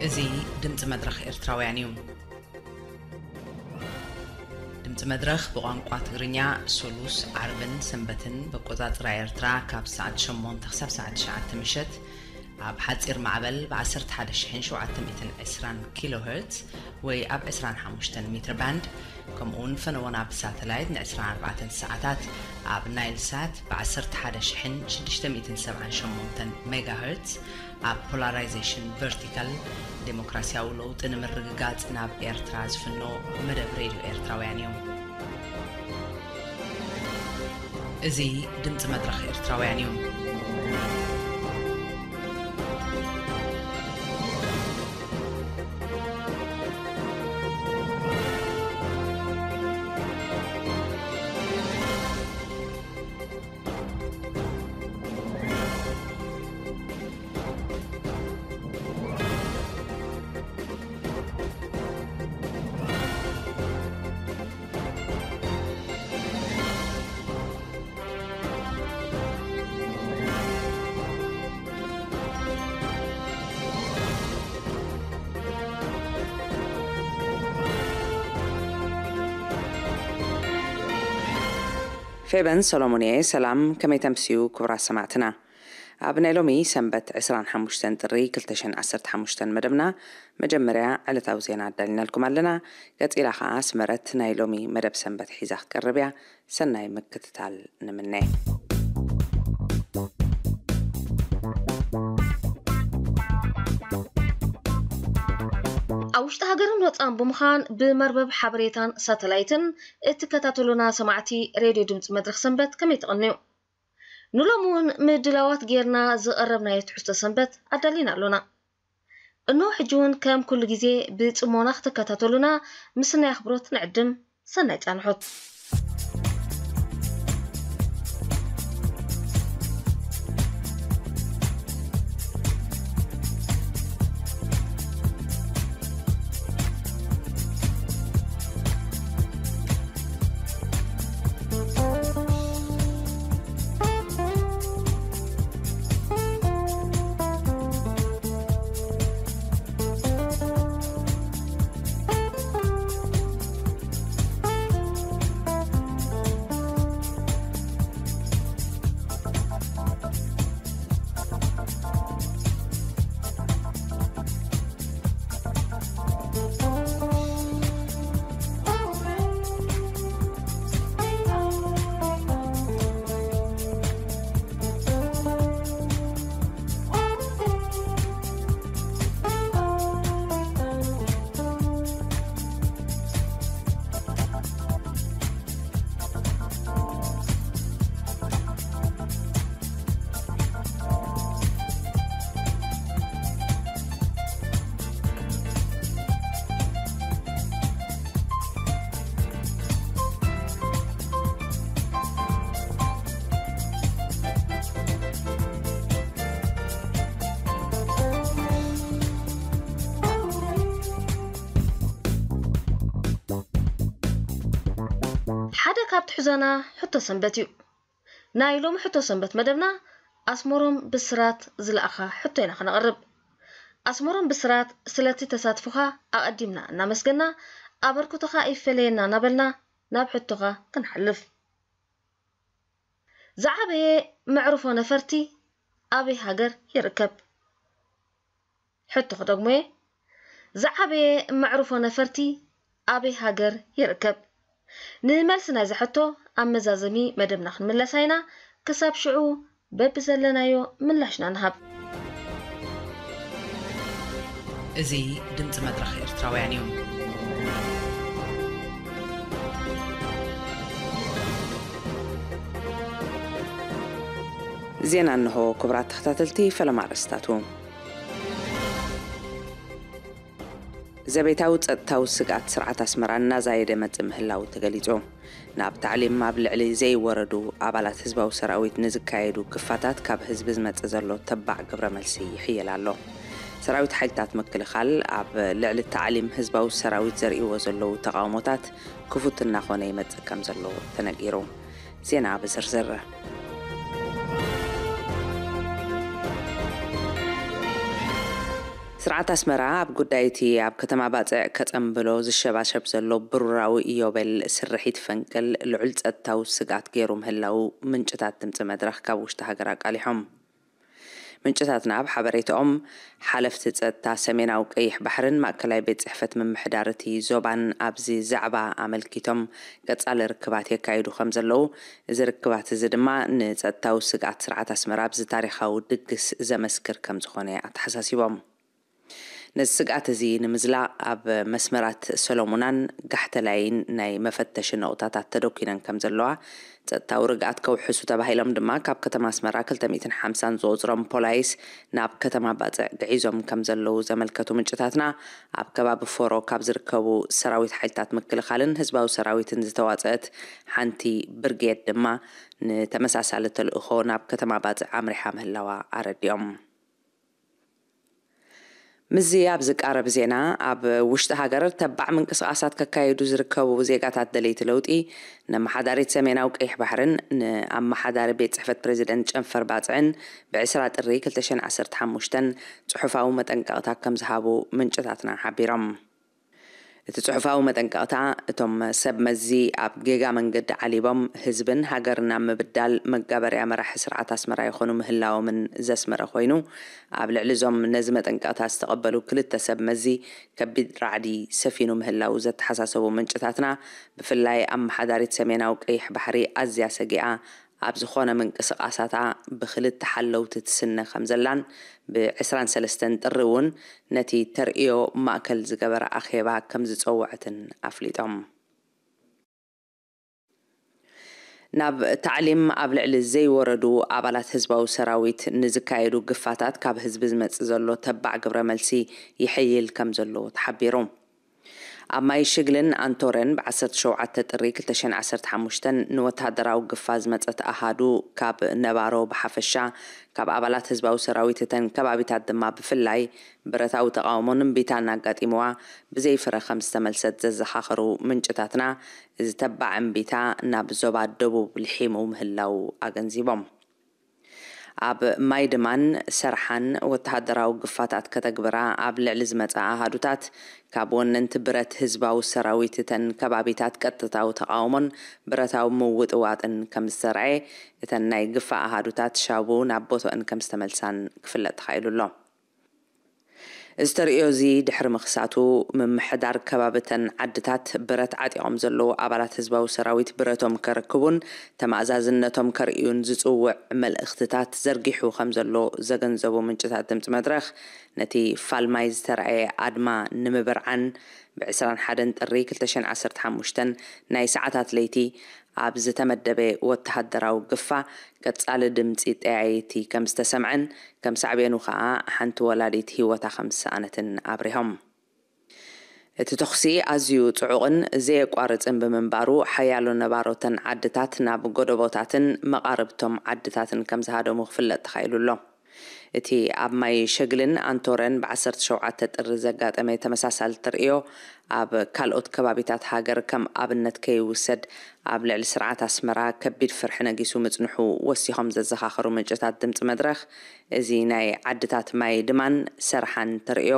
እዚ ድምፂ መድረኽ ኤርትራውያን እዩ። ድምፂ መድረኽ ብቋንቋ ትግርኛ ሶሉስ፣ ዓርብን ሰንበትን ብኣቆፃፅራ ኤርትራ ካብ ሰዓት ሸሞንተ ክሳብ ሰዓት ትሽዓተ ምሸት ኣብ ሓፂር ማዕበል ብ ዓሰርተ ሓደ ሺሕን ሸውዓተ ሚእትን ዕስራን ኪሎ ሄርትዝ ወይ ኣብ ዕስራን ሓሙሽተን ሜትር ባንድ፣ ከምኡ እውን ፈነወና ብሳተላይት ን ዕስራን ኣርባዕተን ሰዓታት ኣብ ናይል ሳት ብ ዓሰርተ ሓደ ሺሕን ሽዱሽተ ሚእትን ሰብዓን ሸሞንተን ሜጋ ሄርትዝ ኣብ ፖላራይዜሽን ቨርቲካል ዴሞክራሲያዊ ለውጢ ንምርግጋጽ ናብ ኤርትራ ዝፍኖ መደብ ሬድዮ ኤርትራውያን እዩ። እዚ ድምጺ መድረኽ ኤርትራውያን እዩ። ፌበን ሰሎሞን እየ። ሰላም፣ ከመይ ተምስዩ ክቡራት ሰማዕትና? ኣብ ናይ ሎሚ ሰንበት ዕስራን ሓሙሽተን ጥሪ ክልተ ሽሕን ዓሰርተ ሓሙሽተን መደብና መጀመርያ ዕለታዊ ዜና ኣዳሊናልኩም ኣለና። ቀጺላ ኸዓ ኣስመረት ናይ ሎሚ መደብ ሰንበት ሒዛ ክትቀርብ እያ። ሰናይ ምክትታል ንምነ። ኣብ ውሽጢ ሃገርን ወፃእን ብምዃን ብመርበብ ሓበሬታን ሳተላይትን እትከታተሉና ሰማዕቲ ሬድዮ ድምፂ መድረኽ ሰንበት ከመይ ትቕንዩ? ንሎሚ እውን ምድላዋት ጌርና ዝቐረብናዮ ትሕዝቶ ሰንበት ኣዳሊና ኣሎና። እነሆ ሕጂ እውን ከም ኩሉ ግዜ ብጽሞና ክትከታተሉና ምስናይ ኣኽብሮት ንዕድም። ሰናይ ጻንሖት። ሓደ ካብ ትሕዞና ሕቶ ሰንበት እዩ። ናይ ሎሚ ሕቶ ሰንበት መደብና ኣስመሮም ብስራት ዝለኣኻ ሕቶ ኢና ከነቕርብ። ኣስመሮም ብስራት፣ ስለቲ ተሳትፎኻ ኣቐዲምና እናመስገና፣ ኣበርክቶኻ ይፈለየና እናበልና ናብ ሕቶኻ ክንሓልፍ። ዝዓበየ መዕርፎ ነፈርቲ ኣበይ ሃገር ይርከብ? ሕቶ ክደግሞ'የ። ዝዓበየ መዕርፎ ነፈርቲ ኣበይ ሃገር ይርከብ? ንመልሲ ናይዚ ሕቶ ኣብ መዛዘሚ መደብና ክንምለሳ ኢና። ክሳብ ሽዑ በብዘለናዮ ምላሽና ንሃብ። እዚ ድምፂ መድረኽ ኤርትራውያን እዩ። ዜና እንሆ። ክቡራት ተኸታተልቲ፣ ፈለማ ኣርእስታቱ። ዘቤታዊ ጸጥታዊ ስግኣት ስርዓት ኣስመራ እናዛየደ መጽእ ምህላዉ ተገሊጹ። ናብ ታዕሊም ኣብ ልዕሊ ዘይወረዱ ኣባላት ህዝባዊ ሰራዊት ንዝካየዱ ግፋታት ካብ ህዝቢ ዝመጽእ ዘሎ ተባዕ ግብረ መልሲ ይሕየል ኣሎ። ሰራዊት ሓይልታት ምክልኻል ኣብ ልዕሊ ታዕሊም ህዝባዊ ሰራዊት ዘርእይዎ ዘለዉ ተቓውሞታት ክፉት እናኾነ ይመጽእ ከም ዘሎ ተነጊሩ። ዜና ብዝርዝር። ስርዓት ኣስመራ ኣብ ጉዳይ እቲ ኣብ ከተማ ባጽዕ ከጸንብሎ ዝሸባሸብ ዘሎ ብሩራዊ ኢዮቤል ስርሒት ፈንቅል ልዑል ጸጥታዊ ስግኣት ገይሩ ምህላው ምንጭታት ድምጺ መድረኽ ካብ ውሽጢ ሃገር ኣቃሊሖም። ምንጭታትና ኣብ ሓበሬታኦም፣ ሓለፍቲ ጸጥታ ሰሜናዊ ቀይሕ ባሕርን ማእከላይ ቤት ጽሕፈት ምምሕዳር እቲ ዞባን ኣብዚ ዛዕባ ኣመልኪቶም ቀጻሊ ርክባት የካይዱ ከም ዘለዉ፣ እዚ ርክባት እዚ ድማ ንጸጥታዊ ስግኣት ስርዓት ኣስመራ ኣብዚ ታሪኻዊ ድግስ ዘመስክር ከም ዝኾነ ኣተሓሳሲቦም። ነዚ ስግኣት እዚ ንምዝላቕ ኣብ መስመራት ሰሎሙናን ጋሕተላይን ናይ መፈተሺ ነቑጣታት ተደኲነን ከም ዘለዋ፣ ጸጥታዊ ርግኣት ከውሕሱ ተባሂሎም ድማ ካብ ከተማ ኣስመራ ክልተ ሚእትን ሓምሳን ዝቑጽሮም ፖላይስ ናብ ከተማ ባጽዕ ግዒዞም ከም ዘለዉ ዘመልከቱ ምንጭታትና፣ ኣብ ከባቢ ፎሮ ካብ ዝርከቡ ሰራዊት ሓይልታት ምክልኻልን ህዝባዊ ሰራዊትን ዝተዋጽአት ሓንቲ ብርጌድ ድማ ንተመሳሳሊ ተልእኾ ናብ ከተማ ባጽዕ ኣምሪሓ ምህላዋ ኣረዲኦም። ምስዚ ኣብ ዝቃረብ ዜና፣ ኣብ ውሽጢ ሃገር ተባዕ ምንቅስቓሳት ከካየዱ ዝርከቡ ዜጋታት ደለይቲ ለውጢ፣ ነመሓዳሪት ሰሜናዊ ቀይሕ ባሕርን ንኣመሓዳሪ ቤት ጽሕፈት ፕሬዚደንት ጨንፈር ባጽዕን ብዕስራ ጥሪ ክልተ ሽሕን ዓሰርተ ሓሙሽተን ጽሑፋዊ መጠንቀቕታ ከም ዝሃቡ ምንጭታትና ሓቢሮም። እቲ ጽሑፋዊ መጠንቀቕታ፣ እቶም ሰብ መዚ ኣብ ጌጋ መንገዲ ዓሊቦም ህዝብን ሃገርን ኣብ ምብዳል መጋበርያ መራሒ ስርዓት ኣስመራ ይኾኑ ምህላዎምን ዘስመረ ኮይኑ፣ ኣብ ልዕሊ እዞም ነዚ መጠንቀቕታ ዝተቐበሉ ክልተ ሰብ መዚ ከቢድ ራዕዲ ሰፊኑ ምህላው ዘተሓሳሰቡ ምንጭታትና፣ ብፍላይ ኣመሓዳሪት ሰሜናዊ ቀይሕ ባሕሪ ኣዝያ ሰጊኣ ኣብ ዝኾነ ምንቅስቓሳታ ብክልተ ሓለውቲ ትስነ ከም ዘላን፣ ብ ዕስራን ሰለስተን ጥሪ እውን ነቲ ተርእዮ ማእከል ዝገበረ ኣኼባ ከም ዝጸውዐትን ኣፍሊጦም። ናብ ታዕሊም ኣብ ልዕሊ ዘይወረዱ ኣባላት ህዝባዊ ሰራዊት ንዝካየዱ ግፋታት ካብ ህዝቢ ዝመጽእ ዘሎ ተባዕ ግብረ መልሲ ይሕይል ከም ዘሎ ተሓቢሩ። ኣብ ማይ ሽግልን ኣንቶረን ብ ዓሰርተ ሸውዓተ ጥሪ ክልተ ሽሕን ዓሰርተ ሓሙሽተን ንወተሃደራዊ ግፋ ዝመጸት ኣሃዱ ካብ ነባሮ ብሓፈሻ፣ ካብ ኣባላት ህዝባዊ ሰራዊት እተን ከባቢታት ድማ ብፍላይ ብረታዊ ተቓውሞን እምቢታን ኣጋጢምዋ ብዘይፍረ ከም ዝተመልሰት ዘዘኻኸሩ ምንጭታትና፣ እዚ ተባዕ እምቢታ ናብ ዞባ ደቡብ ልሒሙ ምህላው ኣገንዚቦም። ኣብ ማይድማን ሰርሓን ወተሃደራዊ ግፋታት ከተግብራ ኣብ ልዕሊ ዝመጻ ኣሃዱታት፣ ካብ ወነንቲ ብረት ህዝባዊ ሰራዊት እተን ከባቢታት ቀጥታዊ ተቓውሞን ብረታዊ ምውጥዋጥን ከም ዝተርኣየ፣ እተን ናይ ግፋ ኣሃዱታት ሻቡ ናብ ቦቶአን ከም ዝተመልሳን ክፍለጥ ተኻኢሉ ኣሎ። እዚ ተርእዮ እዚ ድሕሪ ምኽሳቱ፣ ምምሕዳር ከባብተን ዓድታት ብረት ዓጢቖም ዘለዉ ኣባላት ህዝባዊ ሰራዊት ብረቶም ከረክቡን ተማእዛዝነቶም ከርእዩን ዝጽውዕ መልእኽትታት ዘርጊሑ ከም ዘሎ ዘገንዘቡ ምንጭታት ድምጺ መድረኽ፣ ነቲ ፋልማይ ዝተራእየ ኣድማ ንምብርዓን፣ ብ ዕስራን ሓደን ጥሪ ክልተ ሽሕን ዓሰርተ ሓሙሽተን ናይ ሰዓታት ለይቲ ኣብ ዝተመደበ ወተሃደራዊ ግፋ ቀጻሊ ድምጺ ጠያይቲ ከም ዝተሰምዐን፣ ከም ሳዕቤኑ ከኣ ሓንቲ ወላዲት ህይወታ ከም ዝሰኣነትን ኣብሪሆም። እቲ ተኹሲ ኣዝዩ ጽዑቕን ዘየቋርጽን ብምንባሩ፣ ሓያሎ ነባሮተን ዓድታት ናብ ጎደቦታትን መቓርብቶም ዓድታትን ከም ዝሃደሙ ክፍለጥ ተኻኢሉ ኣሎ። እቲ ኣብ ማይ ሸግልን ኣንቶረን ብ ዓሰርተ ሸውዓተ ጥሪ ዘጋጠመ ተመሳሳሊ ተርእዮ ኣብ ካልኦት ከባቢታት ሃገር ከም ኣብነት ከይውሰድ ኣብ ልዕሊ ስርዓት ኣስመራ ከቢድ ፍርሒ ነጊሱ ምጽንሑ ወሲኾም ዘዘኻኸሩ ምንጭታት ድምጺ መድረኽ፣ እዚ ናይ ዓድታት ማይ ድማን ሰርሓን ተርእዮ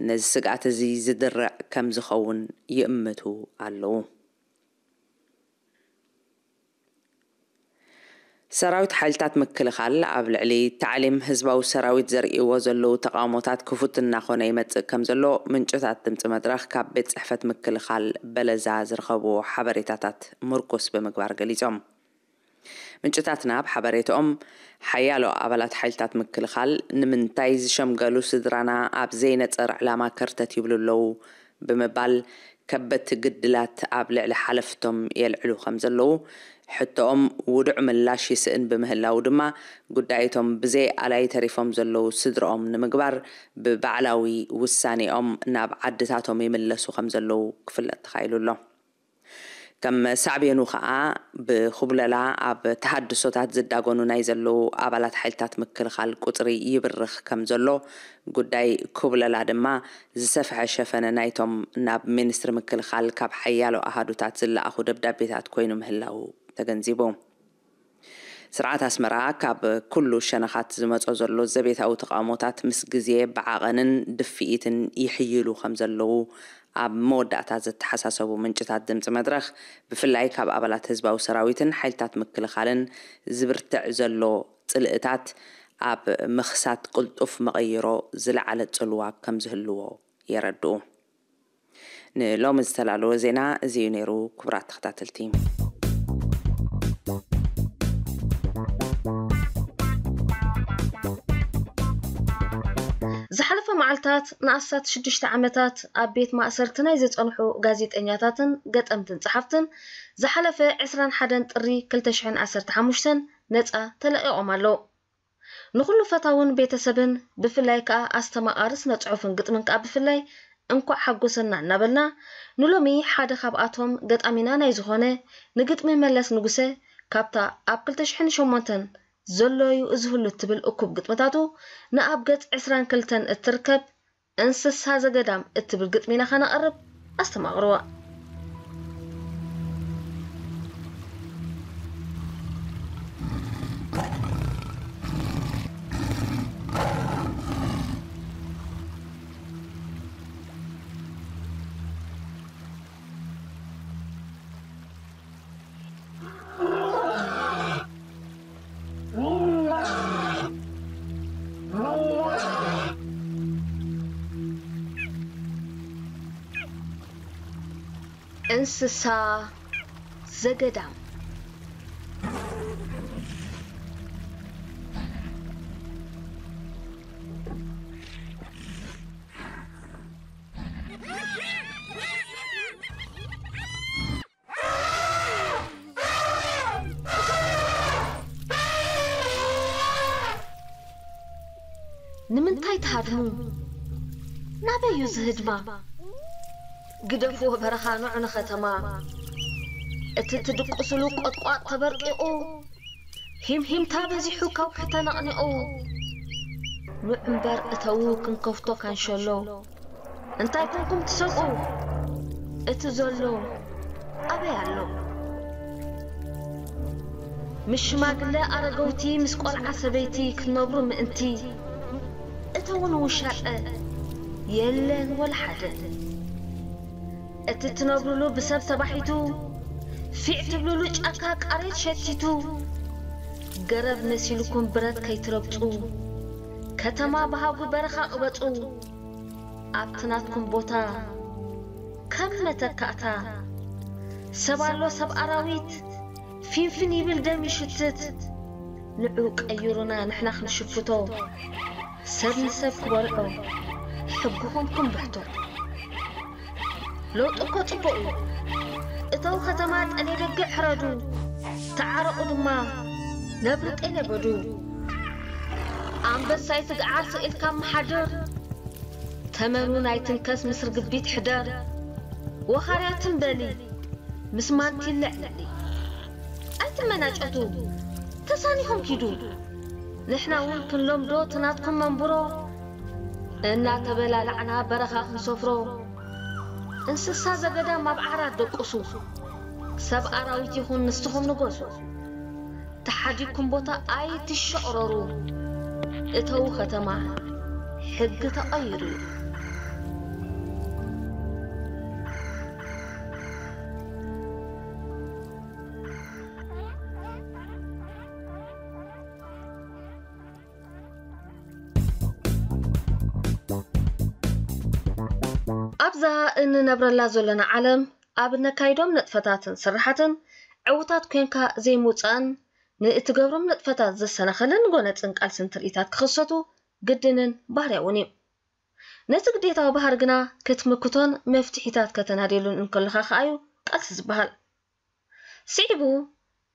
ነዚ ስግኣት እዚ ዝድርዕ ከም ዝኸውን ይእምቱ ኣለዉ። ሰራዊት ሓይልታት ምክልኻል ኣብ ልዕሊ ታዕሊም ህዝባዊ ሰራዊት ዘርእይዎ ዘለዉ ተቓውሞታት ክፉት እናኾነ ይመጽእ ከም ዘሎ ምንጭታት ድምፂ መድረኽ ካብ ቤት ጽሕፈት ምክልኻል በለዛ ዝረኸብዎ ሓበሬታታት ምርኩስ ብምግባር ገሊጾም። ምንጭታትና ኣብ ሓበሬታኦም፣ ሓያሎ ኣባላት ሓይልታት ምክልኻል ንምንታይ ዝሸምገሉ ስድራና ኣብ ዘይነጸር ዕላማ ከርተት ይብሉ ኣለዉ ብምባል ከበድቲ ግድላት ኣብ ልዕሊ ሓለፍቶም የልዕሉ ከም ዘለዉ፣ ሕቶኦም ውዱዕ ምላሽ ይስእን ብምህላዉ ድማ፣ ጉዳይቶም ብዘይ ኣላይ ተሪፎም ዘለዉ ስድርኦም ንምግባር ብባዕላዊ ውሳኔኦም ናብ ዓድታቶም ይምለሱ ከም ዘለዉ ክፍለጥ ተኻኢሉ ኣሎ። ከም ሳዕቤኑ ኸኣ፣ ብኹብለላ ኣብ ተሃድሶታት ዝዳጎኑ ናይ ዘለዉ ኣባላት ሓይልታት ምክልኻል ቁጽሪ ይብርኽ ከም ዘሎ፣ ጉዳይ ኩብለላ ድማ ዝሰፍሐ ሸፈነ ናይቶም ናብ ሚኒስትሪ ምክልኻል ካብ ሓያሎ ኣሃዱታት ዝለኣኹ ደብዳቤታት ኮይኑ ምህላዉ ተገንዚቡ። ስርዓት ኣስመራ ካብ ኩሉ ሸነኻት ዝመጾ ዘሎ ዘቤታዊ ተቓውሞታት ምስ ግዜ ብዓቐንን ድፍኢትን ይሕይሉ ከም ዘለዉ ኣብ መወዳእታ ዘተሓሳሰቡ ምንጭታት ድምጺ መድረኽ፣ ብፍላይ ካብ ኣባላት ህዝባዊ ሰራዊትን ሓይልታት ምክልኻልን ዝብርትዕ ዘሎ ጽልእታት ኣብ ምኽሳት ቅልጡፍ መቐይሮ ዝለዓለ ጽልዋ ከም ዝህልዎ የረድኡ። ንሎሚ ዝተላለወ ዜና እዚ እዩ ነይሩ። ክቡራት ተኸታተልቲ፣ ዝሓለፈ መዓልታት ንኣስታት ሽዱሽተ ዓመታት ኣብ ቤት ማእሰርቲ ናይ ዝጸንሑ ጋዜጠኛታትን ገጠምትን ጸሓፍትን ዝሓለፈ ዕስራን ሓደን ጥሪ ክልተ ሽሕን ዓሰርተ ሓሙሽተን ነጻ ተለቒቖም ኣለዉ። ንኹሉ ፈታውን ቤተሰብን ብፍላይ ከኣ ኣስተማቓሪ ስነ ጽሑፍን ግጥምን ከኣ ብፍላይ እንኳዕ ሓጎሰና እናበልና ንሎሚ ሓደ ካብኣቶም ገጣሚና ናይ ዝኾነ ንግጥሚ መለስ ንጉሰ ካብታ ኣብ ክልተ ሽሕን ሸሞንተን ዘሎዩ እዚ ህሉ እትብል እኩብ ግጥምታቱ ንኣብ ገጽ ዕስራን ክልተን እትርከብ እንስሳ ዘገዳም እትብል ግጥሚና ከነቕርብ ኣስተማቕርዋ። እንስሳ ዘገዳም። ንምንታይ ትሃድሙ? ናበይ እዩ ዝህድማ? ግደፍዎ በረኻ፣ ንዑ ንኸተማ። እቲ ትድቅስሉ ቆጥቋጥ ተበርቂቑ፣ ሂምሂምታ በዚሑ፣ ከውሒ ተነቕኒቑ። ንዑ እምበር እተዉ፣ ክንከፍቶ ካንሸሎ። እንታይ ኮንኩም ትሰቁ? እቲ ዘሎ ኣበይ ኣሎ? ምስ ሽማግለ ኣረገውቲ፣ ምስ ቆልዓ ሰበይቲ ክትነብሩ ምእንቲ፣ እተዉ ንውሻጠ፣ የለን ወላ ሓደ። እቲ ትነብሩሉ ብሰብ ተባሒቱ፣ ፊዕ ትብሉሉ ጫካ ቃሬት ሸቲቱ፣ ገረብ መሲልኩም ብረት ከይትረግጹ፣ ከተማ ብሃጉ በረኻ ቅበጹ። ኣብቲ ናትኩም ቦታ ከም መተካእታ፣ ሰብ ኣሎ ሰብ ኣራዊት፣ ፊንፊን ይብል ደም ይሽትት። ንዑ ቀይሩና ንሕና ክንሽፍቶ፣ ሰብ ንሰብ ክበልዖ ሕግኹም ክንብሕቶ። ለውጢ እኮ ጽቡቕ እዩ። እተው ከተማ፣ ጠልየ በጊዕ ሕረዱ፣ ተዓረቑ ድማ ነብሪ ጤለ በዱ። ኣንበሳ ይትግዓር ስኢልካ መሓድር፣ ተመኑ ናይ ትንከስ ምስ ርግቢት ሕደር። ወኻርያ ትም በሊ ምስ ማንቲለ ዕለሊ። ኣይትመናጨቱ፣ ተሳኒኹም ኪዱ። ንሕና እውን ክንለምዶ እቲ ናትኩም መንብሮ፣ እናተበላላዕና በረኻ ክንሰፍሮ። እንስሳ ዘገዳም ኣብ ዓራት ደቅሱ፣ ሰብ ኣራዊት ይኹን ንስኹም ንገሱ። ተሓዲግኩም ቦታ ኣይትሸቕረሩ፣ እተዉ ከተማ፣ ሕጊ ተቐይሩ እዩ። ኣብዛ እንነብረላ ዘለና ዓለም፣ ኣብ እነካይዶም ንጥፈታትን ስርሓትን ዕዉታት ኮንካ ዘይምውጻእን ንእትገብሮም ንጥፈታት ዘሰናኸልን ጎነጽን ቃልስን ትርኢታት ክኽሰቱ ግድንን ባህርያውን እዩ። ነዚ ግዴታዊ ባህሪ ግና ክትምክቶን መፍትሒታት ከተናድየሉን እንከለኻ ከኣዩ ቃልሲ ዝበሃል። ስዒቡ፣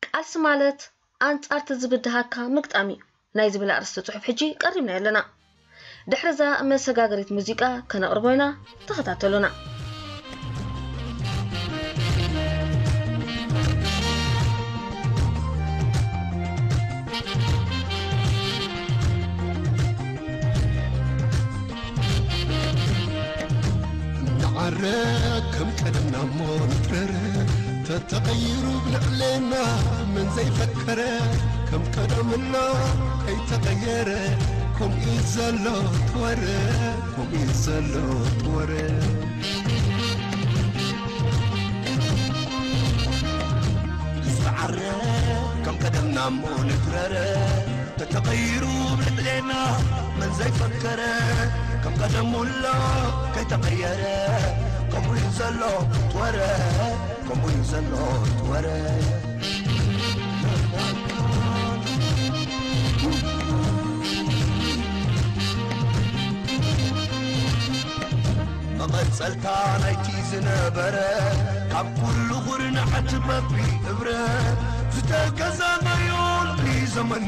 ቃልሲ ማለት ኣንጻር እቲ ዝብድሃካ ምግጣም እዩ ናይ ዝብል ኣርእስቲ ጽሑፍ ሕጂ ቀሪብናዮ ኣለና። ድሕሪ እዛ መሰጋገሪት ሙዚቃ ከነቕርቦ ኢና፣ ተኸታተሉና። ንዓረ ከም ቀደምና እሞ ንጥረር፣ ተተቐይሩ ብልዕሌና መን ዘይፈከረ ከም ቀደምሎ ከይተቐየረ፣ ከምኡ እዩ ዘሎ ትወረ፣ ከምኡ እዩ ዘሎ ትወረ። ዝተዓረ ከም ቀደምና እሞ ንትረረ፣ ተተቐይሩ ብልዕሌና መን ዘይፈከረ፣ ከም ቀደምሎ ከይተቐየረ፣ ከምኡ እዩ ዘሎ ትወረ፣ ከምኡ እዩ ዘሎ ትወረ። መቐጸልታ ናይቲ ዝነበረ፣ ካብ ኩሉ ኹርናዕ ትበቢ እብረ፣ ዝተገዛናዮ ልዕሊ ዘመን፣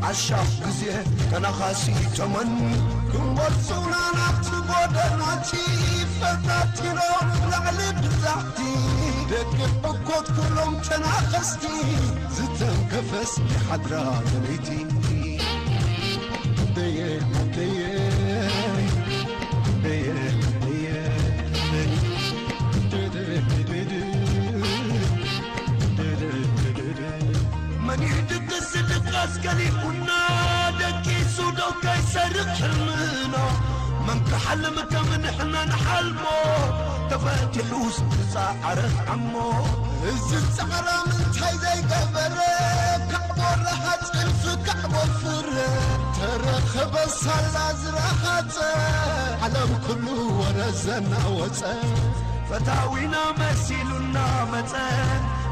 ኣሻፍ ግዜ ተናኻሲ ተመን። ክንወጽውና ናብቲ ጎደናቲ፣ ፈታቲኖም ላዕሊ ብዛሕቲ፣ ደቂ ሕኮት ኩሎም ተናኸስቲ፣ ዝተንከፈስ ይሓድራ ለይቲ። ደየ፣ ደየ፣ ደየ፣ ደየ፣ መን ይድቅስ ድቃስ ገሊኡና፣ ደቂሱ ዶ ከይሰርቕ ሕልምና? መን ክሓልም ከም ንሕና ንሓልሞ፣ ተፈቲሑስ ዝጸዓረ ዓሞ። እዚ ጻዕራም እንታይ ዘይገበረ፣ ካዕቦ ረሃጽ እልፊ ካዕቦ ፍረ፣ ተረኸበ ሳላ ዝረሃጸ፣ ዓለም ኩሉ ወረ ዘናወጸ። ፈታዊና መሲሉና መጸ፣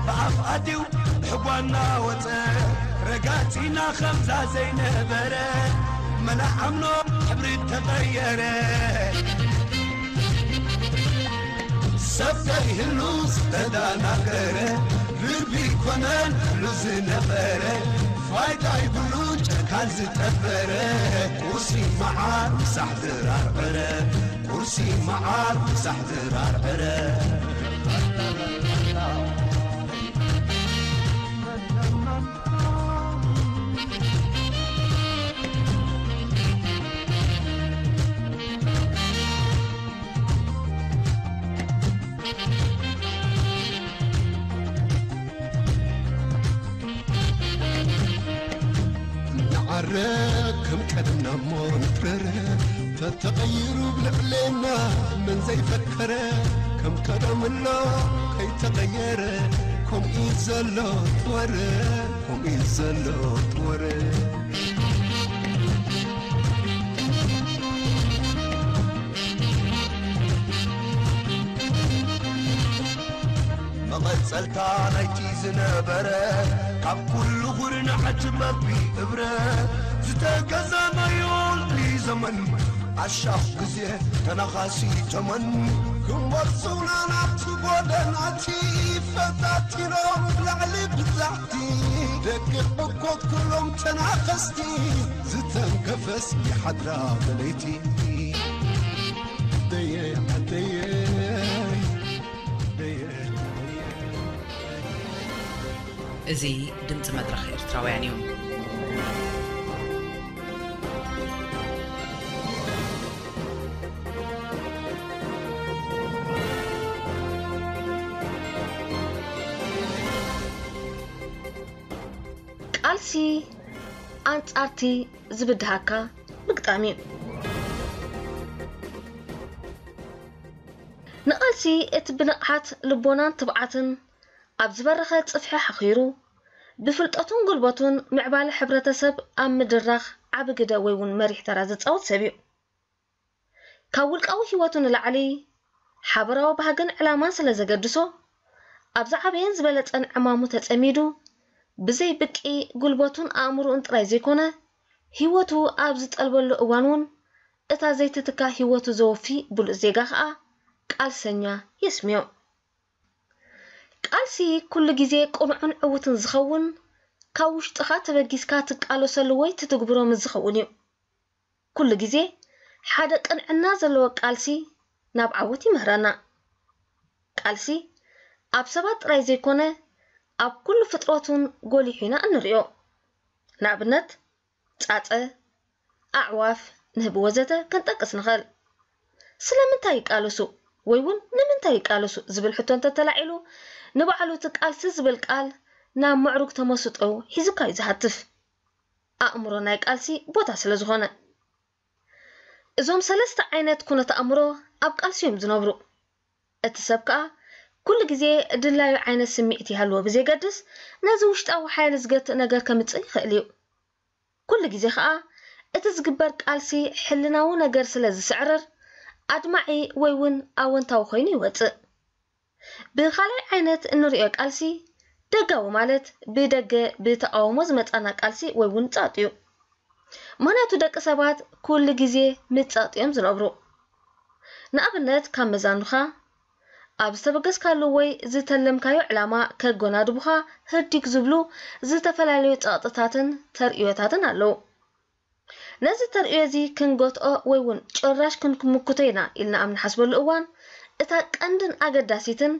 ብኣፍ ኣትዩ ብሕጓና ወጸ። ረጋጺና ከምዛ ዘይነበረ፣ መላ ዓምኖ ሕብሪ ተቐየረ። ሰብ ከይህሉ ዝተደናገረ፣ ርቢ ኮነን ኩሉ ዝነበረ፣ ፋይዳ ይብሉን ጨካን ዝጠበረ፣ ቁርሲ መዓር ምሳሕ ዝራርዕረ፣ ቁርሲ መዓር ምሳሕ ዝራርዕረ። ንዓረ ከም ቀደምና እሞ ንትረረ፣ ተተቐይሩ ብልዕሌና መን ዘይፈከረ፣ ከም ቀደምሎ ከይተቐየረ፣ ከምኡ እዩ ዘሎ ትወረ፣ ከምኡ እዩ ዘሎ ትወረ። መቐጸልታ ናይቲ ዝነበረ፣ ካብ ኩሉ ኹርናዕ ትበቢ እብረ፣ ዝተገዛናዮ ልዕሊ ዘመን፣ ኣሻኽ ግዜ ተናኻሲ ተመን። ክንወጽውና ናብቲ ጎደናቲ፣ ፈታቲኖም ላዕሊ ብዛሕቲ፣ ደቂ ሕኮት ኩሎም ተናኸስቲ፣ ዝተንከፈስ ይሓድራ ብለይቲ። ደየ፣ ደየ፣ ደየ፣ ደየ። እዚ ድምጺ መድረኽ ኤርትራውያን እዩ። ቃልሲ ኣንጻርቲ ዝብድሃካ ምግጣም እዩ። ንቓልሲ እቲ ብንቕሓት ልቦናን ትብዓትን ኣብ ዝበረኸ ጽፍሒ ሓኺሩ፣ ብፍልጠቱን ጉልበቱን ምዕባለ ሕብረተሰብ ኣብ ምድራኽ ዓቢ ግደ ወይ እውን መሪሕ ተራ ዝጻወት ሰብ እዩ። ካብ ውልቃዊ ህይወቱ ንላዕሊ፣ ሓበራዊ ባህግን ዕላማን ስለ ዘገድሶ፣ ኣብ ዝዓበየን ዝበለጸን ዕማሙ ተጸሚዱ፣ ብዘይ ብቂ ጉልበቱን ኣእምሮኡን ጥራይ ዘይኮነ፣ ህይወቱ ኣብ ዝጠልበሉ እዋን እውን፣ እታ ዘይትትካ ህይወቱ ዘወፊ ብሉጽ ዜጋ ከኣ ቃልሰኛ የስምዮ። ቃልሲ ኩሉ ግዜ ቅኑዕን ዕዉትን ዝኸውን፣ ካብ ውሽጥኻ ተበጊስካ ትቃለሰሉ ወይ ትትግብሮ ምስ ዝኸውን እዩ። ኩሉ ግዜ ሓደ ቅንዕና ዘለዎ ቃልሲ ናብ ዓወት ይምህረና። ቃልሲ ኣብ ሰባት ጥራይ ዘይኮነ፣ ኣብ ኩሉ ፍጥረት እውን ጎሊሑ ኢና እንርእዮ። ንኣብነት፣ ጻጸ፣ ኣዕዋፍ፣ ንህቢ ወዘተ ክንጠቅስ ንኽእል። ስለምንታይ ይቃለሱ ወይ እውን ንምንታይ ይቃለሱ ዝብል ሕቶ እንተተላዒሉ፣ ንባዕሉ እቲ ቃልሲ ዝብል ቃል ናብ ምዕሩግ ተመስጦ ሒዙካ እዩ ዝሃትፍ። ኣእምሮ ናይ ቃልሲ ቦታ ስለ ዝኾነ። እዞም ሰለስተ ዓይነት ኩነት ኣእምሮ ኣብ ቃልሲ እዮም ዝነብሩ። እቲ ሰብ ከኣ ኩሉ ግዜ ድላዩ ዓይነት ስምዒት ይሃልዎ ብዘይገድስ፣ ነዚ ውሽጣዊ ሓይሊ ዝገትእ ነገር ከምጽእ ይኽእል እዩ። ኩሉ ግዜ ከኣ እቲ ዝግበር ቃልሲ ሕልናዊ ነገር ስለ ዝስዕርር፣ ኣድማዒ ወይ እውን ኣወንታዊ ኮይኑ ይወጽእ። ብኻልኣይ ዓይነት እንርእዮ ቃልሲ፣ ደጋዊ ማለት ብደገ ብተቓውሞ ዝመጻና ቃልሲ ወይ እውን ጸቕጢ እዩ። ምኽንያቱ ደቂ ሰባት ኩሉ ግዜ ምስ ጸቕጢ እዮም ዝነብሩ። ንኣብነት ካብ መዛኑኻ፣ ኣብ ዝተበገስካሉ ወይ ዝተለምካዮ ዕላማ ከጎናድቡኻ ህዲግ ዝብሉ ዝተፈላለዩ ጸቕጥታትን ተርእዮታትን ኣለዉ። ነዚ ተርእዮ እዚ ክንገትኦ ወይ እውን ጭራሽ ክንምክቶ ኢና ኢልና ኣብ ንሓስበሉ እዋን፣ እታ ቀንድን ኣገዳሲትን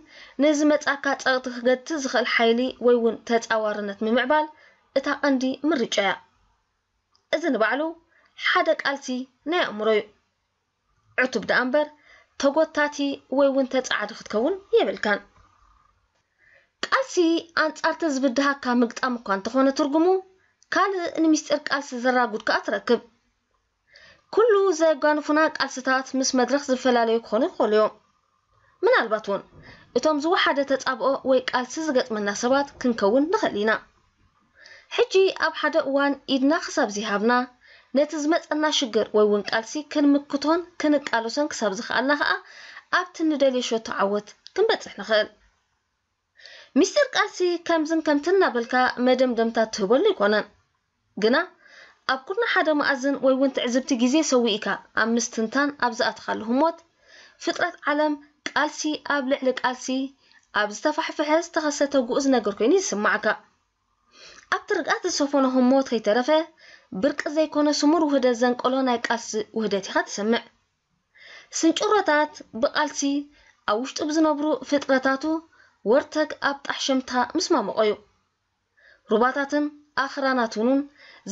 ንዝመጻካ ጸቕጢ ክገትእ ዝኽእል ሓይሊ ወይ እውን ተጻዋርነት ምምዕባል እታ ቀንዲ ምርጫ እያ። እዚ ንባዕሉ ሓደ ቃልሲ ናይ ኣእምሮ እዩ። ዕቱብ ደኣ እምበር ተጎታቲ ወይ እውን ተጻዓዲ ክትከውን የብልካን። ቃልሲ ኣንጻርቲ ዝብድሃካ ምግጣም እኳ እንተኾነ ትርጉሙ፣ ካልእ ንምስጢር ቃልሲ ዘራጉድ ከኣ ትረክብ። ኩሉ ዘጓንፉና ቃልስታት ምስ መድረኽ ዝፈላለዩ ክኾኑ ይኽእሉ እዮም። ምናልባት እውን እቶም ዝወሓደ ተጻብኦ ወይ ቃልሲ ዝገጥመና ሰባት ክንከውን ንኽእል ኢና። ሕጂ ኣብ ሓደ እዋን ኢድና ክሳብ ዘይሃብና፣ ነቲ ዝመጸና ሽግር ወይ እውን ቃልሲ ክንምክቶን ክንቃለሶን ክሳብ ዝኸኣልና ከኣ ኣብቲ ንደልዮ ሸቶ ዓወት ክንበጽሕ ንኽእል። ሚስጢር ቃልሲ ከምዝን ከምትን እናበልካ መደምደምታ ትህበሉ ኣይኮነን። ግና ኣብ ኩርና ሓደ መኣዝን ወይ እውን ትዕዝብቲ ግዜ ሰዊእካ ኣብ ምስትንታን ኣብ ዝኣተኻሉ ህሞት፣ ፍጥረት ዓለም ቃልሲ ኣብ ልዕሊ ቃልሲ ኣብ ዝተፋሕፈሐ ዝተኸሰተ ግኡዝ ነገር ኮይኑ ይስማዓካ። ኣብቲ ርግኣት ዝሰፈኖ ህሞት ከይተረፈ፣ ብርቂ ዘይኮነ ስሙር ውህደት ዘንቀሎ ናይ ቃልሲ ውህደት ኢኻ ትሰምዕ። ስንጭሮታት ብቓልሲ ኣብ ውሽጡ ብዝነብሩ ፍጥረታቱ ወርተግ ኣብ ጣሕ ሸምታ ምስማመቖ እዩ። ሩባታትን ኣኽራናትንን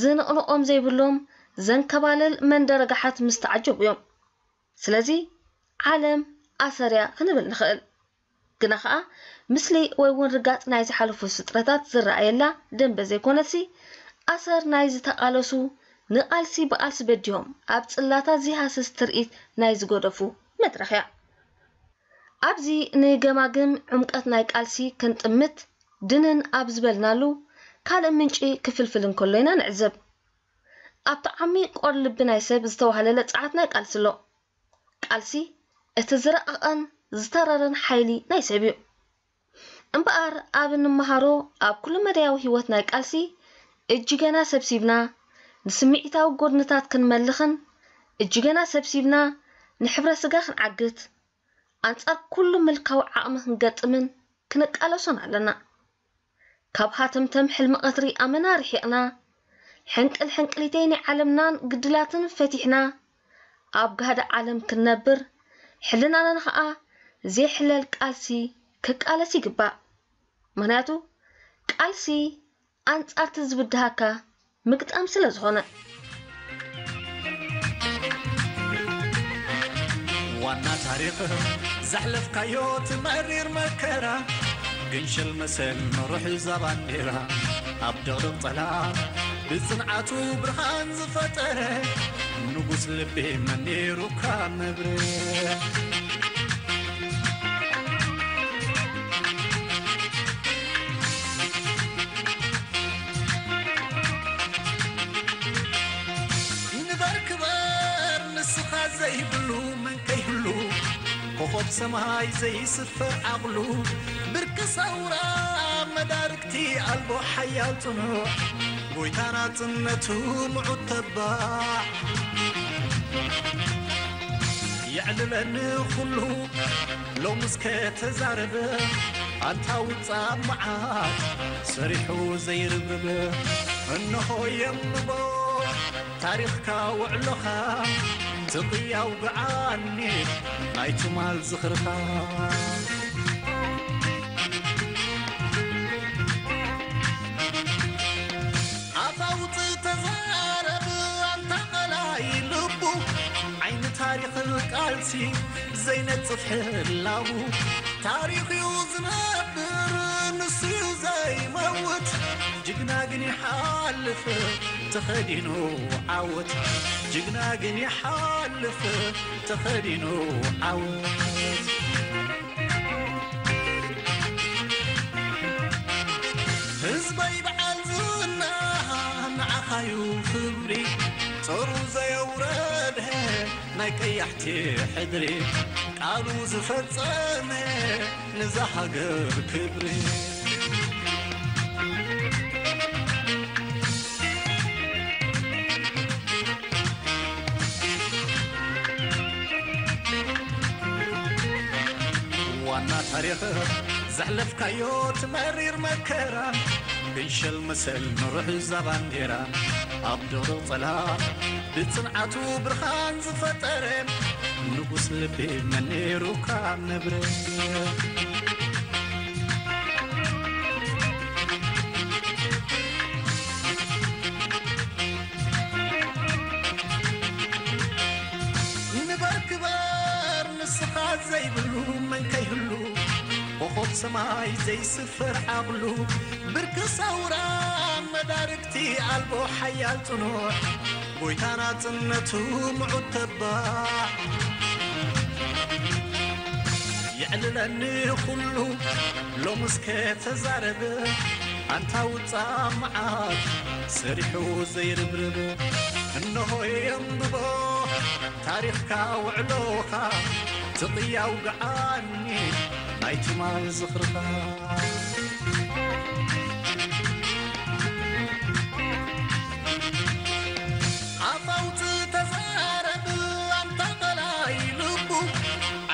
ዝንቕንቖም ዘይብሎም ዘንከባልል መንደረ ጋሓት ምስ ተዓጀቡ እዮም። ስለዚ ዓለም ኣሰርያ ክንብል ንኽእል። ግና ኸኣ፣ ምስሊ ወይ እውን ርጋጽ ናይ ዝሓለፉ ስጥረታት ዝረኣየላ ደንበ ዘይኮነትሲ፣ ኣሰር ናይ ዝተቓለሱ፣ ንቓልሲ ብቓልሲ በዲሆም ኣብ ጽላታት ዘይሃስስ ትርኢት ናይ ዝገደፉ መድረኽ እያ። ኣብዚ ንገማግም ዕምቀት ናይ ቃልሲ ክንጥምት ድንን ኣብ ዝበልናሉ ካልእ ምንጪ ክፍልፍል እንከሎ ኢና ንዕዘብ። ኣብቲ ዓሚቕ ቆር ልቢ ናይ ሰብ ዝተዋህለለ ጸዓት ናይ ቃልሲ ኣሎ። ቃልሲ እቲ ዝረቐቐን ዝተረረን ሓይሊ ናይ ሰብ እዩ። እምበኣር ኣብ እንመሃሮ ኣብ ኩሉ መዳያዊ ህይወት ናይ ቃልሲ እጅገና ሰብሲብና ንስምዒታዊ ጎድንታት ክንመልኽን እጅገና ሰብሲብና ንሕብረ ስጋ ክንዓግት ኣንጻር ኩሉ ምልካዊ ዓቕሚ ክንገጥምን ክንቃለሶን ኣለና። ካብ ሃተምተም ሕልሚ ቀትሪ ኣመና ርሒቕና፣ ሕንቅል ሕንቅሊተይ ናይ ዓለምናን ግድላትን ፈቲሕና፣ ኣብ ጋህዲ ዓለም ክንነብር፣ ሕልናና ኸኣ ዘይሕለል ቃልሲ ክቃለስ ይግባእ። ምኽንያቱ፣ ቃልሲ ኣንጻርቲ ዝብድሃካ ምግጣም ስለ ዝኾነ። ዋና ታሪኽ ዘሕለፍካዮ ትመሪር መከራ፣ ግንሽል መሰል ንሩሕ እዛ ባንዴራ። ኣብ ድቕድቕ ጸላም ብጽንዓቱ ብርሃን ዝፈጠረ፣ ንጉስ ልቢ መኒሩካ መብርህ። ንበር ክበር ንስኻ ዘይብሉ መን ከይህሉ፣ ኮኾብ ሰማይ ዘይስፈር ዓቕሉ፣ ብርቂ ሰውራ መዳርግቲ ኣልቦ ሓያል ጽኑዕ፣ ጎይታ ናጽነቱ ምዑት ተባዕ። የዕልለኒ ኩሉ ሎምስ ከተዛረበ፣ ኣንታ ውጻእ መዓት ሰሪሑ ዘይርብርብ። እንሆ የንብቦ ታሪኽካ ውዕሎኻ፣ ትቕያው ብዓኒ ናይ ትማል ዝኽርኻ። ኣፋውፅ ተዛረብ ኣንታ ቐላይ ልቡ፣ ዓይኒ ታሪኽን ቃልሲ ዘይነጽፍ ህላው። ታሪኽ እዩ ዝነብር ንሱ እዩ ዘ ይመውት ጅግና ግን ይሓልፍ ተኸዲኑ ዓወት። ጅግና ግን ይሓልፍ ተኸዲኑ ዓወት። ህዝበይ በዓል ዝና ንዓኻዩ ክብሪ። ጾሩ ዘየውረደ ናይ ቀያሕቲ ሕድሪ። ቃሉ ዝፈጸመ ንዛ ሃገር ክብሪ። ዋና ታሪኽ ዘሕለፍካዮ ትመሪር መከራ። ግንሸል መሰል ንርሑዛ ባንዴራ። ኣብ ድቕድቕ ጸላም ብጽንዓቱ ብርሃን ዝፈጠረ። ንጉስ ልቢ መን ነይሩ ካብ ነብረ። ንበር ክበር ንስኻ ዘይብሉ መን ከይህሉ። ኮኾብ ሰማይ ዘይስፍር ዓቕሉ። ብርኪ ሰውራ መዳርግቲ ኣልቦ ሓያል ጽኑዕ። ጎይታ ናጽነቱ ምዑት ተባዕ። የዕልለኒ ኩሉ ሎምስ ከተዛረበ። ኣንታ ውጻእ መዓት ሰሪሑ ዘይርብርብ። እንሆ የንብቦ ታሪኽካ ውዕሎኻ። ትቕያ ውግዓኒ ናይ ትማል ዝኽርኻ። ኣፍ ኣውጽእ ተዛረብ ኣንታ ቀላይ ልቡ።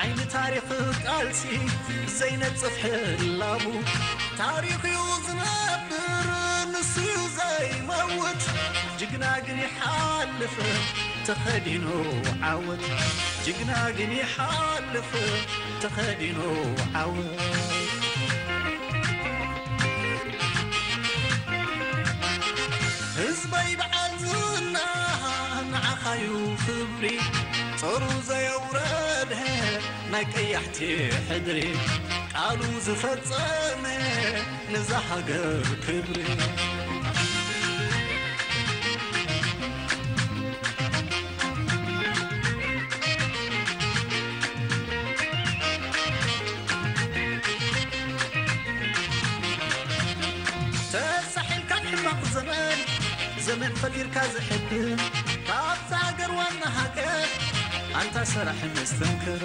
ዓይኒ ታሪኽ ቃልሲ ዘይነጽፍ ሕላቡ። ታሪኽ'ዩ ዝነብር ንሱ'ዩ ዘይመውት። ጅግና ግን ይሓልፍ ተኸዲኑ ዓወት። ጅግና ግን ይሓልፍ ተኸዲኑ ዓወት። ህዝበይ በዓል ዝና ንዓኻዩ ክብሪ። ጾሩ ዘየውረደ ናይ ቀያሕቲ ሕድሪ። ቃሉ ዝፈጸመ ንዛ ሃገር ክብሪ። ተሳሒልካ ሕማቕ ዘመን፣ ዘመን ፈጢርካ ዘሕብን፣ ካብዛ ሃገር ዋና ሃገር ኣንታ ሰራሕ መስተንክር።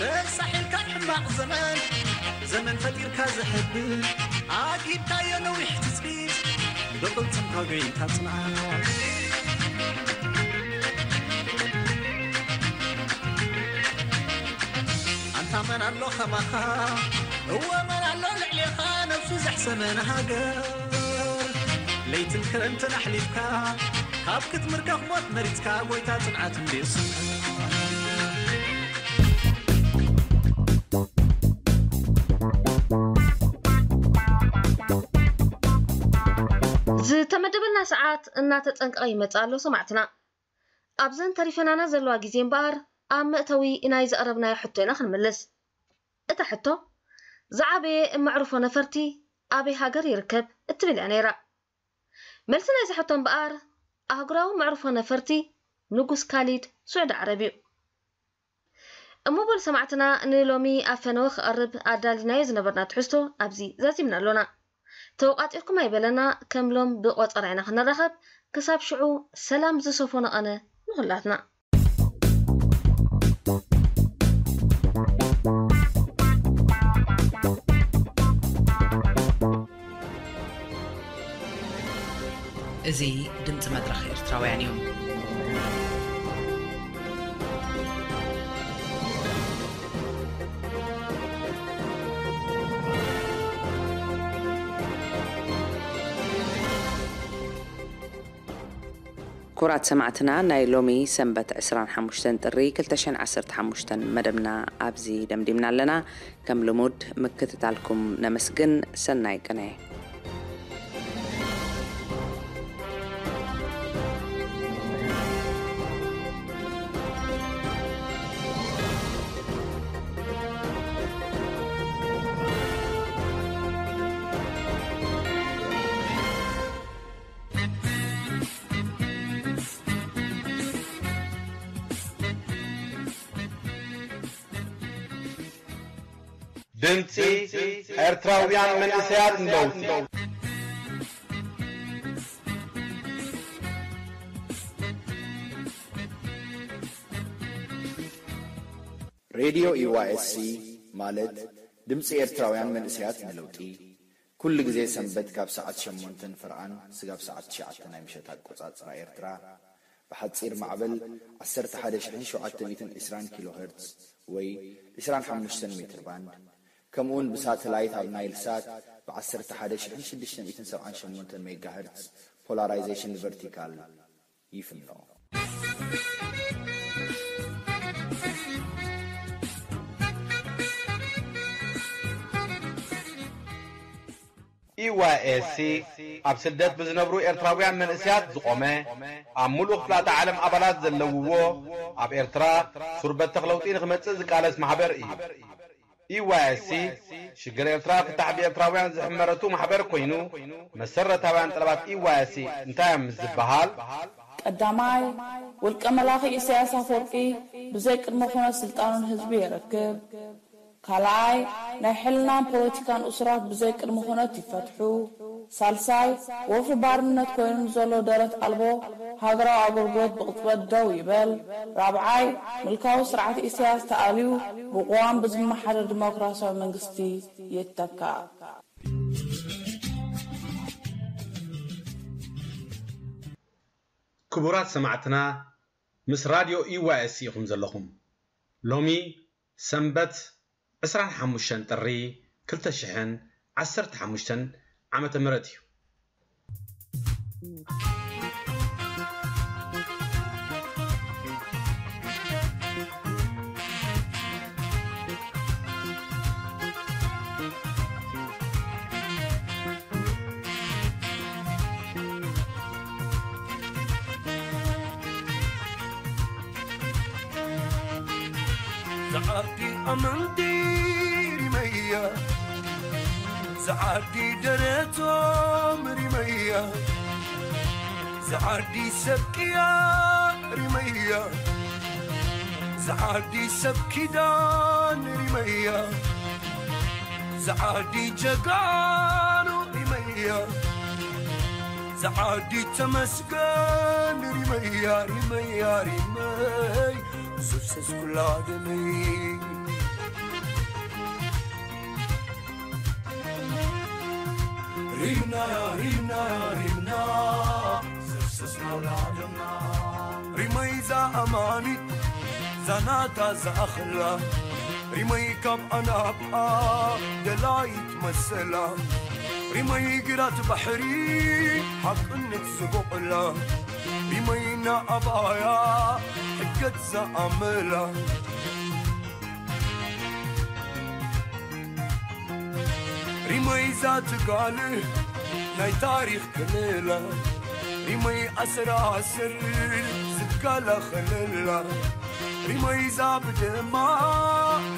ተሳሒልካ ሕማቕ ዘመን፣ ዘመን ፈጢርካ ዘሕብን፣ ኣግሂድካዮ ነዊሕ ትጽቢት፣ ብቕልጽምካ ጎይታ ጽንዓት። ኣንታ መን ኣሎ ከማኻ፣ እወ መን ኣሎ ልዕሌኻ፣ ነብሱ ዘሕሰመ ንሃገር። ለይትን ክረምትን ኣሕሊፍካ፣ ካብ ክትምርካፍ ሞት መሪጽካ፣ ጎይታ ጽንዓት እንድዩ ስምካ። ዝተመደበልና ሰዓት እናተጸንቀቐ ይመጽእ ኣሎ ሰማዕትና። ኣብዘን ተሪፈናና ዘለዋ ግዜ እምበኣር፣ ኣብ መእተዊ ናይ ዘቕረብናዮ ሕቶ ኢና ክንምልስ። እታ ሕቶ፣ ዝዓበየ መዕርፎ ነፈርቲ ኣበይ ሃገር ይርከብ? እትብል እያ ነይራ። መልሲ ናይዚ ሕቶ እምበኣር፣ ኣህጉራዊ መዕርፎ ነፈርቲ ንጉስ ካሊድ ስዑዲ ዓረብ እዩ። እሞ በሉ ሰማዕትና፣ ንሎሚ ኣብ ፈነወ ክቐርብ ኣዳሊናዮ ዝነበርና ትሕዝቶ ኣብዚ ዛዚምና ኣሎና። ተወቓጺርኩም ኣይበለና፣ ከም ሎም ብቆጸራ ኢና ክንራኸብ። ክሳብ ሽዑ ሰላም ዝሰፈኖ ቐነ ንኹላትና። እዚ ድምጺ መድረኽ ኤርትራውያን እዩ። ክቡራት ሰማዕትና፣ ናይ ሎሚ ሰንበት ዕስራን ሓሙሽተን ጥሪ ክልተ ሽሕን ዓሰርተ ሓሙሽተን መደብና ኣብዚ ደምዲምና ኣለና። ከም ልሙድ ምክትታልኩም ነመስግን። ሰናይ ቅነ። ድምጺ ኤርትራውያን መንእሰያት ንለውጢ። ሬድዮ ኢዋኤስሲ ማለት ድምፂ ኤርትራውያን መንእሰያት ንለውጢ፣ ኩሉ ግዜ ሰንበት ካብ ሰዓት ሸሞንተን ፍርቓን ስጋብ ሰዓት ትሽዓተ ናይ ምሸት ኣቆጻጽራ ኤርትራ፣ ብሓጺር ማዕበል ዓሰርተ ሓደ ሺሕን ሸውዓተ ሚእትን ዕስራን ኪሎ ሄርትዝ ወይ ዕስራን ሓሙሽተን ሜትር ባንድ፣ ከምኡውን ብሳተላይት ኣብ ናይል ሳት ብ ዓሰርተ ሓደ ሺሕን ሽዱሽተ ሚእትን ሰብዓን ሸሞንተን ሜጋ ሄርትዝ ፖላራይዜሽን ቨርቲካል ይፍኖ። ኢዋይኤስሲ ኣብ ስደት ብዝነብሩ ኤርትራውያን መንእስያት ዝቖመ፣ ኣብ ምሉእ ክፍላተ ዓለም ኣባላት ዘለውዎ፣ ኣብ ኤርትራ ሱር በተኽ ለውጢ ንኽመጽእ ዝቃለስ ማሕበር እዩ። ኢዋይኤስሲ ሽግር ኤርትራ ፍታሕ ብኤርትራውያን ዝሕመረቱ ማሕበር ኮይኑ፣ መሰረታውያን ጠለባት ኢዋይኤስሲ እንታይ እዮም ምስ ዝበሃል፣ ቀዳማይ፣ ውልቀ መላኺ ኢሳያስ ኣፈወርቂ ብዘይ ቅድመ ኩነት ስልጣኑ ንህዝቢ የረክብ። ካልኣይ፣ ናይ ሕልናን ፖለቲካን እሱራት ብዘይ ቅድመ ኩነት ይፈትሑ። ሳልሳይ፣ ወፍሪ ባርነት ኮይኑ ንዘሎ ደረት ኣልቦ ሃገራዊ ኣገልግሎት ብቕጽበት ደው ይበል። ራብዓይ፣ ምልካዊ ስርዓት ኢሳያስ ተኣልዩ ብቅዋም ብዝመሓደር ዲሞክራሲያዊ መንግስቲ ይተካእ። ክቡራት ሰማዕትና፣ ምስ ራድዮ ኢዋይኤስሲ ኢኹም ዘለኹም። ሎሚ ሰንበት ዕስራን ሓሙሽተን ጥሪ ክልተ ሽሕን ዓሰርተ ሓሙሽተን ዓመተ ምህረት እዩ። ዝዓዲ ኣመንቲ ሪመያ፣ ዝዓዲ ደረቶም ሪመያ፣ ዝዓዲ ሰብ ቅያ ሪመያ፣ ዝዓዲ ሰብ ኪዳን ሪመያ፣ ዝዓዲ ጀጋኑ ሪመያ፣ ዝዓዲ ተመስገን ሪመያ፣ ሪመያ፣ ሪመይ ዘፍሰስ ኩላ ደመይ። ሪምናያ፣ ሪምናያ፣ ሪምና ዘፍሰስ ኩላ ደምና። ሪመይ ዛኣማኒት ዛናታ ዝኣኽላ፣ ሪመይ ካብ ኣናብኣ ደላይት መሰላ፣ ሪመይ ግራት ባሕሪ ሓቅነት ዝቦቕላ፣ ሪመይ ናኣባያ ሕገት ዝኣመላ፣ ሪመይ ዛትጋል ናይ ታሪኽ ክልላ፣ ሪመይ ኣሰራስር ዝከላኸለላ፣ ሪመይ ዛብደማ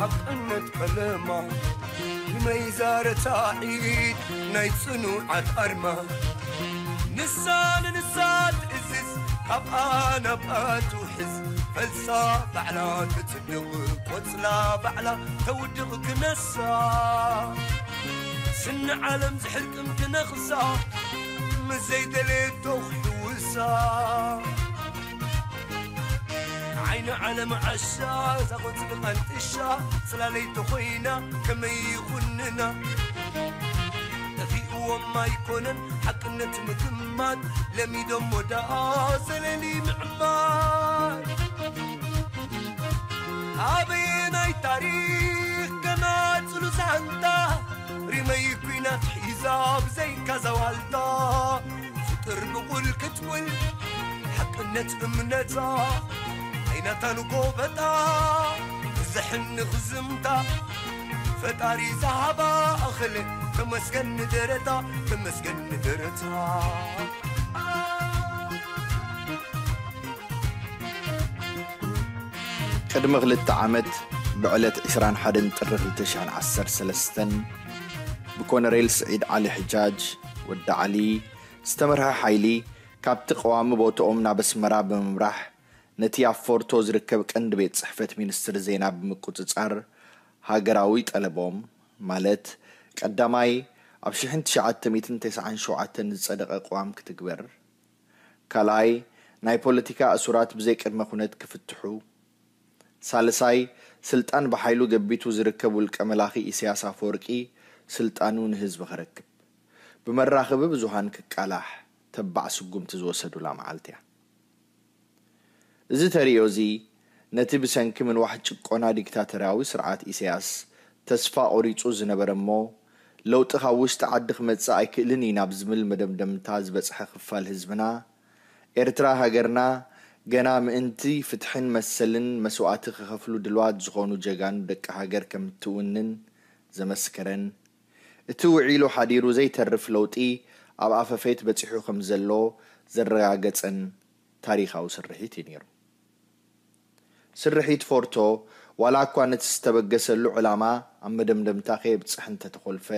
ሓቅነት ቀለማ፣ ሪመይ ዛረታዒት ናይ ጽኑዓት ኣርማ፣ ንሳ ንንሳ ትእዝዝ ካብኣ ናብኣ ትውሕዝ፣ ፈልሳ ባዕላ ትጽድቕ ቆጽላ ባዕላ ተውድቕ ክነሳ፣ ስኒ ዓለም ዝሕርቅም ክነኽሳ፣ ምስ ዘይደለየቶ ክሕውሳ። ዓይኒ ዓለም ዓሻ እዛ ቆጽሊ ቀንጥሻ፣ ጽላለይ ተኾይና ከመይ ይኹንና? ጠፊእዎም ኣይኮነን ሓቅነት ምግማት፣ ለሚዶሞ ደኣ ዘለሊ ምዕማት። ኣበየናይ ታሪኽ ገና ጽሉል ዛንታ፣ ሪመይ ኲናት ሒዛ ብዘይካ ዘዋልታ፣ ፍቅር ብቑል ክትውል ሓቅነት እምነታ፣ ኣይናታን ጎበጣ ብዝሕኒ ክዝምታ፣ ፈጣሪ ዝሃባ ኣኽለ ተመስገን ንደረታ፣ ተመስገን ንደረታ። ቅድሚ ክልተ ዓመት ብዕለት ዕስራን ሓደን ጥሪ ክልተ ሽሕን ዓሰርተ ሰለስተን ብኮነሬል ስዒድ ዓሊ ሕጃጅ፣ ወዲ ዓሊ፣ ዝተመርሐ ሓይሊ ካብቲ ቀዋሚ ቦትኦም ናብ ኣስመራ ብምምራሕ ነቲ ኣብ ፎርቶ ዝርከብ ቀንዲ ቤት ጽሕፈት ሚኒስትሪ ዜና ብምቁጽጻር ሃገራዊ ጠለቦም ማለት ቀዳማይ ኣብ ሽሕን ትሽዓተ ሚእትን ተስዓን ሸውዓተን ዝጸደቐ ቅዋም ክትግበር፣ ካልኣይ ናይ ፖለቲካ እሱራት ብዘይ ቅድመ ኩነት ክፍትሑ፣ ሳልሳይ ስልጣን ብሓይሉ ገቢቱ ዝርከብ ውልቀ መላኺ ኢሳያስ ኣፈወርቂ ስልጣኑ ንህዝቢ ክረክብ፣ ብመራኽቢ ብዙሃን ክቃላሕ ተባዕ ስጉምቲ ዝወሰዱላ መዓልቲ እያ። እዚ ተርእዮ እዚ ነቲ ብሰንኪ ምንዋሕ ጭቆና ዲክታተርያዊ ስርዓት ኢሳያስ ተስፋ ቆሪጹ ዝነበረ እሞ ለውጢ ካብ ውሽጢ ዓዲ ክመጽእ ኣይክእልን እዩ ናብ ዝብል መደምደምታ ዝበጽሐ ክፋል ህዝብና፣ ኤርትራ ሃገርና ገና ምእንቲ ፍትሕን መሰልን መስዋእቲ ክኸፍሉ ድልዋት ዝኾኑ ጀጋኑ ደቂ ሃገር ከም እትውንን ዘመስከረን፣ እቲ ውዒሉ ሓዲሩ ዘይተርፍ ለውጢ ኣብ ኣፈፌት በጺሑ ከም ዘሎ ዘረጋገጸን ታሪኻዊ ስርሒት እዩ ነይሩ። ስርሒት ፎርቶ ዋላ እኳ ነቲ ዝተበገሰሉ ዕላማ ኣብ መደምደምታ ከየብጽሕ እንተተኾልፈ፣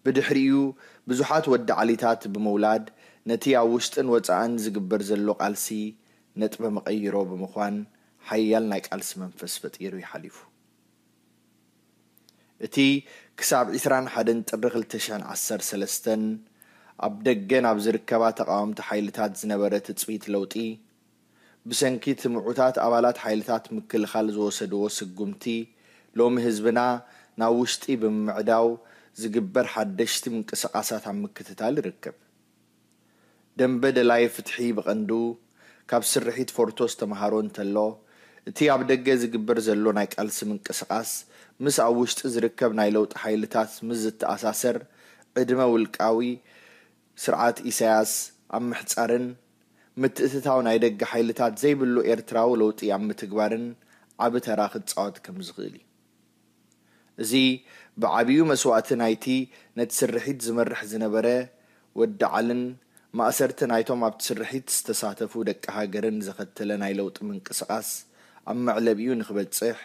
ብድሕሪኡ ብዙሓት ወዲ ዓሊታት ብምውላድ ነቲ ኣብ ውሽጥን ወጻእን ዝግበር ዘሎ ቃልሲ ነጥበ መቐይሮ ብምዃን ሓያል ናይ ቃልሲ መንፈስ ፈጢሩ ይሓሊፉ። እቲ ክሳብ ዕስራን ሓደን ጥሪ ክልተ ሽሕን ዓሰርተ ሰለስተን ኣብ ደገ ናብ ዝርከባ ተቓወምቲ ሓይልታት ዝነበረ ትጽቢት ለውጢ፣ ብሰንኪ እቲ ምዑታት ኣባላት ሓይልታት ምክልኻል ዝወሰድዎ ስጉምቲ፣ ሎሚ ህዝብና ናብ ውሽጢ ብምምዕዳው ዝግበር ሓደሽቲ ምንቅስቓሳት ኣብ ምክትታል ይርከብ። ደንበ ደላይ ፍትሒ ብቐንዱ ካብ ስርሒት ፎርቶ ዝተምሃሮ እንተሎ፣ እቲ ኣብ ደገ ዝግበር ዘሎ ናይ ቃልሲ ምንቅስቓስ ምስ ኣብ ውሽጢ ዝርከብ ናይ ለውጢ ሓይልታት ምስ ዝተኣሳሰር፣ ዕድመ ውልቃዊ ስርዓት ኢሳያስ ኣብ ምሕጻርን ምትእትታው ናይ ደገ ሓይልታት ዘይብሉ ኤርትራዊ ለውጢ ኣብ ምትግባርን ዓቢ ተራ ክጻወት ከም ዝኽእል እዩ። እዚ ብዓቢዩ መስዋእቲ ናይቲ ነቲ ስርሒት ዝመርሕ ዝነበረ ወዲ ዓልን ማእሰርቲ ናይቶም ኣብቲ ስርሒት ዝተሳተፉ ደቂ ሃገርን ዘኸተለ ናይ ለውጢ ምንቅስቓስ ኣብ መዕለቢኡ ንክበጽሕ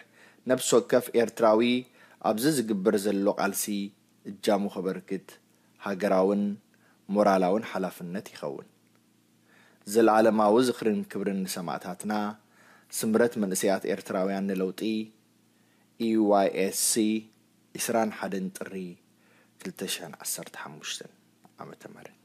ነብሲ ወከፍ ኤርትራዊ ኣብዚ ዝግበር ዘሎ ቃልሲ እጃሙ ከበርክት ሃገራውን ሞራላውን ሓላፍነት ይኸውን። ዘለኣለማዊ ዝኽርን ክብርን ንሰማእታትና። ስምረት መንእሰያት ኤርትራውያን ንለውጢ፣ E Y S C፣ ዕስራን ሓደን ጥሪ ክልተ ሽሕን ዓሰርተ ሓሙሽተን ዓመተ ምህረት።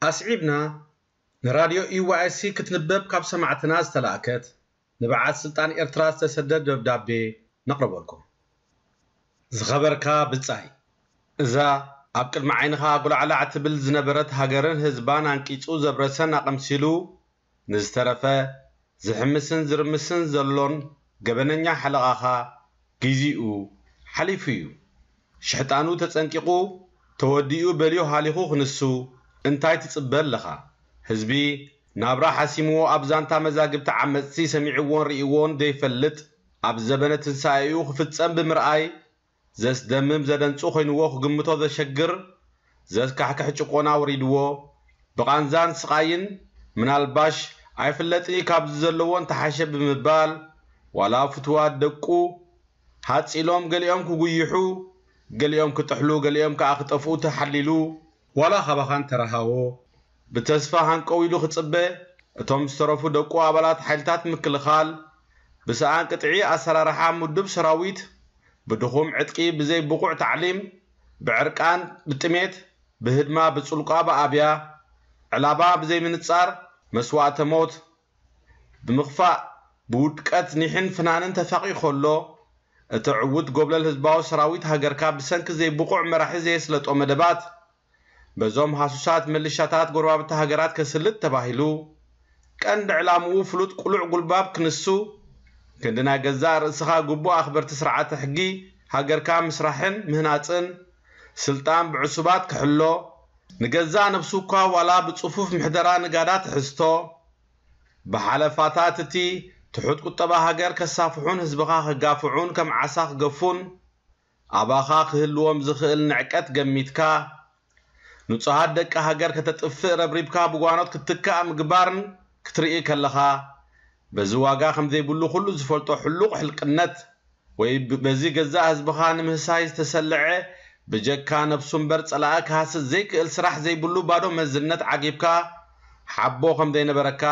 ኣስዒብና ንራድዮ ዩ ዋይ ኤስ ሲ ክትንበብ ካብ ሰማዕትና ዝተላእከት ንበዓል ስልጣን ኤርትራ ዝተሰደደ ደብዳቤ ነቕርበልኩም። ዝኸበርካ ብጻይ፣ እዛ ኣብ ቅድሚ ዓይንኻ ጉላዕላዕ ትብል ዝነበረት ሃገርን ህዝባን ኣንቂጹ ዘብረሰን ኣቐምሲሉ ንዝተረፈ ዝሕምስን ዝርምስን ዘሎን ገበነኛ ሓለቓኻ ጊዜኡ ሓሊፉ እዩ። ሽሕጣኑ ተጸንቂቑ ተወዲኡ በልዩ ሃሊኹ ክንሱ እንታይ ትጽበ ኣለኻ? ህዝቢ ናብራ ሓሲምዎ ኣብ ዛንታ መዛግብቲ ዓመጽቲ ሰሚዕዎን ርእይዎን ዘይፈልጥ ኣብ ዘበነ ትንሳኤኡ ክፍጸም ብምርኣይ ዘስደምም ዘደንጹ ኮይንዎ ክግምቶ ዘሸግር ዘስካሕክሕ ጭቆና ወሪድዎ ብቓንዛን ስቓይን ምናልባሽ ኣይፍለጥን እዩ ካብዚ ዘለዎ እንተሓሸ ብምባል ዋላ ፍትዋት ደቁ ሃጺሎም ገሊኦም ክጉይሑ ገሊኦም ክጥሕሉ ገሊኦም ከኣ ክጠፍኡ ተሓሊሉ ዋላ ካባኻን ተረሃዎ ብተስፋ ሃንቀው ኢሉ ክጽበ እቶም ዝተረፉ ደቁ ኣባላት ሓይልታት ምክልኻል ብሰኣን ቅጥዒ ኣሰራርሓ ምዱብ ሰራዊት ብድኹም ዕጥቂ ብዘይ ብቑዕ ታዕሊም ብዕርቃን ብጥሜት ብህድማ ብጹልቋ ብኣብያ ዕላባ ብዘይ ምንጻር መስዋእተ ሞት ብምኽፋእ ብውድቀት ኒሕን ፍናንን ተሳቒ ከሎ እቲ ዕዉት ጎብለል ህዝባዊ ሰራዊት ሃገርካ ብሰንኪ ዘይብቑዕ መራሒ ዘየስለጦ መደባት በዞም ሃሱሳት መሊሻታት ጎረባብቲ ሃገራት ከስልጥ ተባሂሉ ቀንዲ ዕላምኡ ፍሉጥ ቅሉዕ ጉልባብ ክንሱ ክንዲ ናይ ገዛእ ርእስኻ ግቡእ ኣኽበርቲ ስርዓተ ሕጊ ሃገርካ ምስራሕን ምህናጽን ስልጣን ብዕሱባት ክሕሎ ንገዛእ ነብሱ እኳ ዋላ ብጽፉፍ ምሕደራ ንጋዳ ትሕዝቶ ብሓለፋታት እቲ ትሑት ቁጠባ ሃገር ከሳፍሑን ህዝብኻ ከጋፍዑን ከም ዓሳ ክገፉን ኣባኻ ክህልዎም ዝኽእል ንዕቀት ገሚትካ ንጹሃት ደቂ ሃገር ከተጥፍእ ረብሪብካ ብጓኖት ክትትካእ ምግባርን ክትርኢ ከለኻ በዚ ዋጋ ከም ዘይብሉ ኩሉ ዝፈልጦ ሕሉቕ ሕልቅነት ወይ በዚ ገዛእ ህዝብኻ ንምህሳይ ዝተሰልዐ ብጀካ ነብሱ እምበር ጸላኢ ክሃስስ ዘይክእል ስራሕ ዘይብሉ ባዶ መዝነት ዓጊብካ ሓቦ ከም ዘይነበረካ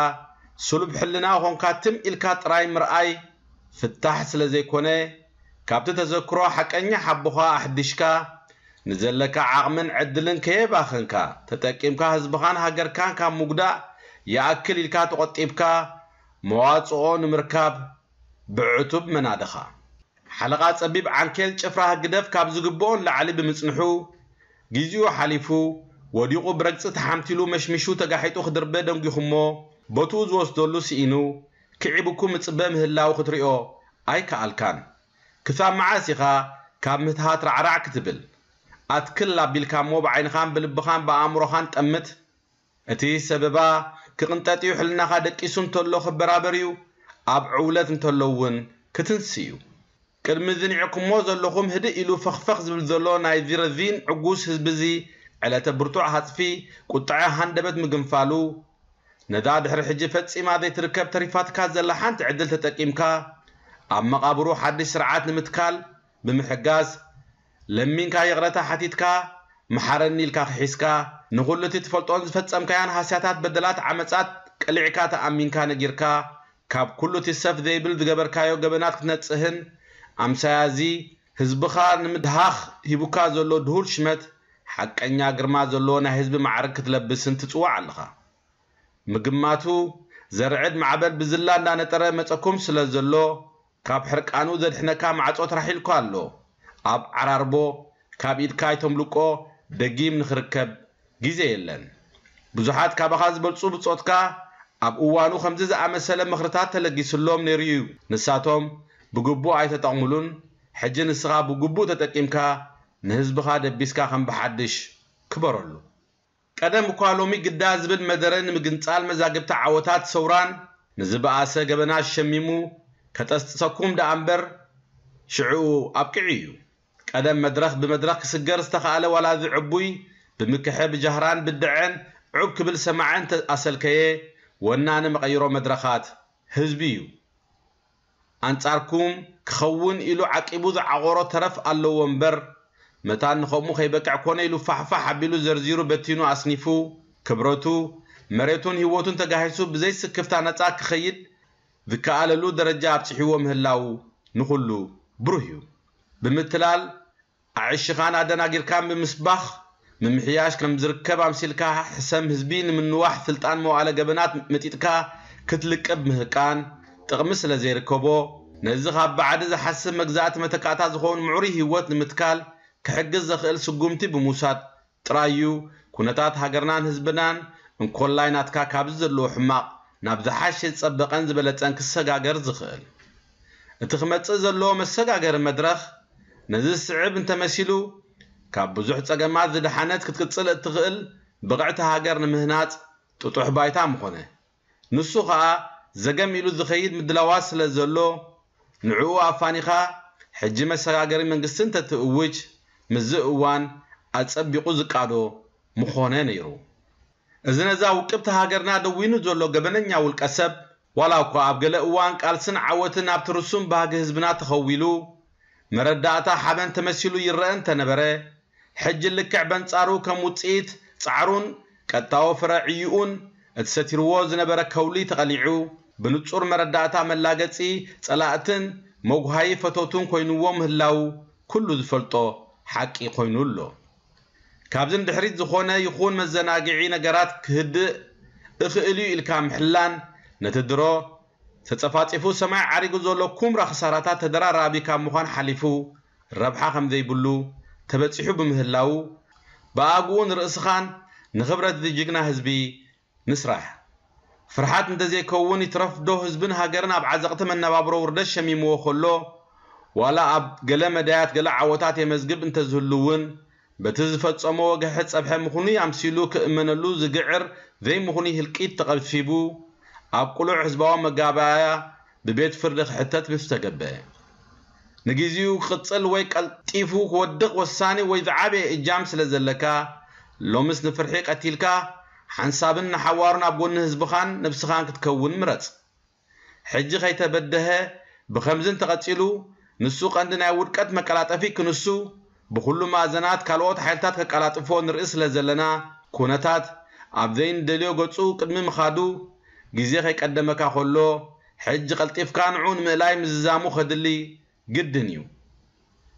ስሉብ ሕልና ኾንካ ትም ኢልካ ጥራይ ምርኣይ ፍታሕ ስለ ዘይኮነ ካብቲ ተዘክሮ ሓቀኛ ሓቦኻ ኣሕዲሽካ ንዘለካ ዓቕምን ዕድልን ከየባኸንካ ተጠቂምካ ህዝብኻን ሃገርካን ካብ ምጉዳእ ይኣክል ኢልካ ተቖጢብካ መዋፅኦ ንምርካብ ብዕቱብ መናድኻ። ሓለቓ ጸቢብ ዓንኬል ጭፍራ ህግደፍ ካብ ዝግብኦ ንላዕሊ ብምጽንሑ፣ ጊዚኡ ሓሊፉ፣ ወዲቑ ብረግጺ ተሓምቲሉ መሽሚሹ ተጋሒጡ ክድርበ ደንጒኹሞ፣ ቦትኡ ዝወስደሉ ስኢኑ፣ ክዒቡኩ ምጽበ ምህላው ክትሪኦ ኣይከኣልካን። ክሳብ መዓስ ኢኻ ካብ ምህትሃት ራዕራዕ ክትብል? ኣትክል ኣቢልካሞ ብዓይንኻን ብልብኻን ብኣእምሮኻን ጠምት። እቲ ሰበባ ክቕንጠጥ እዩ፣ ሕልናኻ ደቂሱ እንተሎ ክበራበር እዩ፣ ኣብ ዕውለት እንተሎ እውን ክትንስ እዩ። ቅድሚ እዚ ኒዕኩሞ ዘለኹም ህድእ ኢሉ ፈኽፈኽ ዝብል ዘሎ ናይዚ ረዚን ዕጉስ ህዝቢ እዚ ዕለተ ብርቱዕ ሃጽፊ ቁጥዐ ሃንደበት ምግንፋሉ፣ ነዛ ድሕሪ ሕጂ ፈጺማ ዘይትርከብ ተሪፋትካ ዘላ ሓንቲ ዕድል ተጠቂምካ ኣብ መቓብሩ ሓድሽ ስርዓት ንምትካል ብምሕጋዝ፣ ለሚንካ ይቕረታ ሓቲትካ፣ ምሓረኒ ኢልካ ክሒስካ፣ ንኹሉ እቲ ትፈልጦን ዝፈጸምካዮን ሃስያታት፣ በደላት፣ ዓመጻት ቀሊዕካ ተኣሚንካ ነጊርካ፣ ካብ ኩሉ እቲ ሰፍ ዘይብል ዝገበርካዮ ገበናት ክትነጽህን፣ ኣምሳያ እዚ ህዝብኻ ንምድሃኽ ሂቡካ ዘሎ ድሁል ሽመት፣ ሓቀኛ ግርማ ዘለዎ ናይ ህዝቢ ማዕርግ ክትለብስን ትጽዋዕ ኣለኻ። ምግማቱ ዘርዕድ ማዕበል ብዝላ እንዳነጠረ መጸኩም ስለ ዘሎ፣ ካብ ሕርቃኑ ዘድሕነካ ማዕጾ ተራሒልኩ ኣሎ። ኣብ ዓራርቦ ካብ ኢድካ ኣይተምልቆ ደጊም ንኽርከብ ግዜ የለን። ብዙሓት ካባኻ ዝበልጹ ብጾትካ ኣብ እዋኑ ከምዚ ዝኣመሰለ ምኽርታት ተለጊስሎም ነይሩ እዩ። ንሳቶም ብግቡእ ኣይተጠቕሙሉን። ሕጂ ንስኻ ብግቡእ ተጠቂምካ ንህዝብኻ ደቢስካ ከም ብሓድሽ ክበረሉ። ቀደም እኳ ሎሚ ግዳ ዝብል መደረ ንምግንጻል መዛግብቲ ዓወታት ሰውራን ንዝበኣሰ ገበናት ሸሚሙ ከጠስጥሰኩም ደኣ እምበር ሽዕኡ ኣብቂዑ እዩ። ቀደም መድረኽ ብመድረኽ ክስገር ዝተኻእለ ዋላ እዚ ዕቡይ ብምክሐ ብጃህራን ብድዐን ዑብ ክብል ሰማዕን ተኣሰልከየ ወናኒ መቐይሮ መድረኻት ህዝቢ እዩ። ኣንጻርኩም ክኸውን ኢሉ ዓቂቡ ዝዓቖሮ ተረፍ ኣለዎ እምበር፣ መታን ንኸምኡ ከይበቅዕ ኮነ ኢሉ ፋሕፋሕ ኣቢሉ ዘርዚሩ በቲኑ ኣስኒፉ፣ ክብረቱ፣ መሬቱን ህይወቱን ተጋሂሱ ብዘይ ስክፍታ ነጻ ክኸይድ ዝከኣለሉ ደረጃ ኣብጺሕዎ ምህላዉ ንኹሉ ብሩህ እዩ። ብምትላል ኣዕሽኻን ኣደናጊርካን ብምስባኽ ምምሕያሽ ከም ዝርከብ ኣምሲልካ ሕሰም ህዝቢ ንምንዋሕ ስልጣን መዋእለ ገበናት መጢጥካ ክትልቅብ ምህቃን ጥቕሚ ስለ ዘይርከቦ፣ ነዚ ካብ ባዕዲ ዝሓስብ መግዛእቲ መተካእታ ዝኸውን ምዕሩይ ህይወት ንምትካል ክሕግዝ ዘኽእል ስጉምቲ ብምውሳድ ጥራይ እዩ ኩነታት ሃገርናን ህዝብናን እንኮላይ ናትካ ካብዚ ዘለዎ ሕማቕ ናብ ዝሓሸ ዝጸበቐን ዝበለጸን ክሰጋገር ዝኽእል። እቲ ክመጽእ ዘለዎ መሰጋገሪ መድረኽ ነዚ ዝስዕብ እንተመሲሉ፣ ካብ ብዙሕ ጸገማት ዝደሓነት ክትቅጽል እትኽእል ብቕዕቲ ሃገር ንምህናጽ ጥጡሕ ባይታ ምኾነ። ንሱ ኸኣ ዘገም ኢሉ ዝኸይድ ምድላዋት ስለ ዘሎ፣ ንዕኡ ኣፋኒኻ ሕጂ መሰጋገሪ መንግስቲ እንተትእውጅ፣ ምስዚ እዋን ኣጸቢቑ ዝቃዶ ምኾነ ነይሩ። እዚ ነዛ ውቅብቲ ሃገርና ደዊኑ ዘሎ ገበነኛ ውልቀ ሰብ፣ ዋላ እኳ ኣብ ገለ እዋን ቃልስን ዓወትን ኣብቲ ርሱም ባህጊ ህዝብና ተኸዊሉ፣ መረዳእታ ሓበን ተመሲሉ ይረአ እንተነበረ፣ ሕጂ ልክዕ በንጻሩ ከም ውጽኢት ጻዕሩን ቀጥታዊ ፍረ ዕዩኡን እቲ ሰቲርዎ ዝነበረ ከውሊ ተቐሊዑ፣ ብንጹር መረዳእታ መላገጺ ጸላእትን መጉሃዪ ፈተውቱን ኮይንዎ ምህላዉ ኩሉ ዝፈልጦ ሓቂ ኮይኑ ኣሎ። ካብዚ ንድሕሪት ዝኾነ ይኹን መዘናግዒ ነገራት ክህድእ እኽእል እዩ ኢልካ ምሕላን፣ ነቲ ድሮ ተጸፋጺፉ ሰማይ ዓሪጉ ዘሎ ኩምራ ክሳራታት ተደራራቢ ካብ ምዃን ሓሊፉ ረብሓ ከም ዘይብሉ ተበጺሑ ብምህላዉ፣ ብኣግኡ ንርእስኻን ንኽብረት እዚ ጅግና ህዝቢ ንስራሕ። ፍርሓት እንተዘይከውን ይትረፍ ዶ ህዝብን ሃገርን ኣብ ዓዘቕቲ መነባብሮ ውርደት ሸሚምዎ ከሎ፣ ዋላ ኣብ ገለ መዳያት ገለ ዓወታት የመዝግብ እንተዝህሉ እውን፣ በቲ ዝፈጸሞ ወግሐ ጸብሐ ምኽኑይ ኣምሲሉ ክእመነሉ ዝግዕር ዘይምኽኑይ ህልቂት ተቐፊቡ፣ ኣብ ቅሉዕ ህዝባዊ መጋባእያ ብቤት ፍርዲ ክሕተት ምስ ተገብአ። ንግዜኡ ክቕጽል ወይ ቀልጢፉ ክወድቕ ወሳኒ ወይ ዝዓበየ እጃም ስለ ዘለካ፣ ሎምስ ንፍርሒ ቀቲልካ፣ ሓንሳብን ንሓዋሩን ኣብ ጎኒ ህዝብኻን ነብስኻን ክትከውን ምረጽ። ሕጂ ከይተበደሀ፣ ብኸምዚ እንተቐጺሉ፣ ንሱ ቀንዲ ናይ ውድቀት መቀላጠፊ ክንሱ፣ ብኹሉ ማእዘናት ካልኦት ሓይልታት ከቀላጥፎ ንርኢ ስለ ዘለና፣ ኩነታት ኣብ ዘይንደልዮ ገጹ ቅድሚ ምኻዱ፣ ግዜ ከይቀደመካ ከሎ፣ ሕጂ ቀልጢፍካ ንዑ ንምእላይ ምዝዛሙ ከድሊ ግድን እዩ።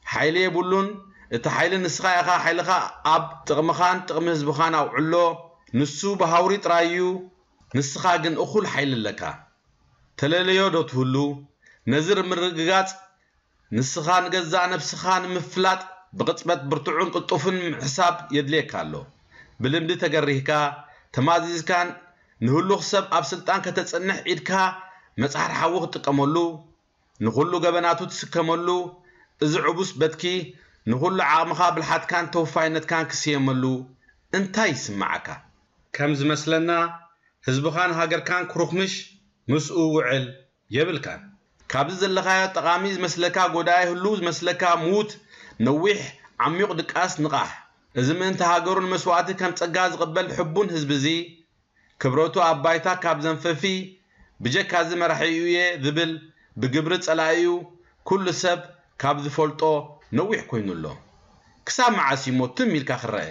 ሓይሊ የብሉን፣ እቲ ሓይሊ ንስኻ ኢኻ፣ ሓይልኻ ኣብ ጥቕምኻን ጥቕሚ ህዝብኻን ኣውዕሎ፣ ንሱ ብሃውሪ ጥራይ እዩ፣ ንስኻ ግን እኹል ሓይሊ ኣለካ። ተለለዮ ዶ ትህሉ? ነዚ ምርግጋጽ ንስኻ ንገዛእ ነብስኻ ንምፍላጥ ብቕጽበት ብርቱዕን ቅልጡፍን ምሕሳብ የድልየካ ኣሎ። ብልምዲ ተገሪህካ፣ ተማዚዝካን ንህሉኽ ሰብ ኣብ ስልጣን ከተጽንሕ ኢድካ መጽሓር ሓዊ ክትጥቀመሉ፣ ንኹሉ ገበናቱ ትስከመሉ፣ እዚ ዕቡስ በትኪ ንኹሉ ዓቕምኻ ብልሓትካን ተወፋይነትካን ክስየመሉ እንታይ ይስምዓካ? ከም ዝመስለና ህዝብኻን ሃገርካን ክሩኽምሽ ምስኡ ውዕል የብልካን። ካብዚ ዘለኻዮ ጠቓሚ ዝመስለካ ጎዳኢ ህሉው ዝመስለካ ምዉት ነዊሕ ዓሚቕ ድቃስ ንቓሕ። እዚ ምእንቲ ሃገሩ ንመስዋእቲ ከም ጸጋ ዝቕበል ሕቡን ህዝቢ እዚ፣ ክብረቱ ኣብ ባይታ ካብ ዘንፈፊ፣ ብጀካዚ መራሒኡ እየ ዝብል ብግብሪ ጸላኢኡ ኩሉ ሰብ ካብ ዝፈልጦ ነዊሕ ኮይኑ ኣሎ። ክሳብ መዓስ እዩሞ ትም ኢልካ ክረአ?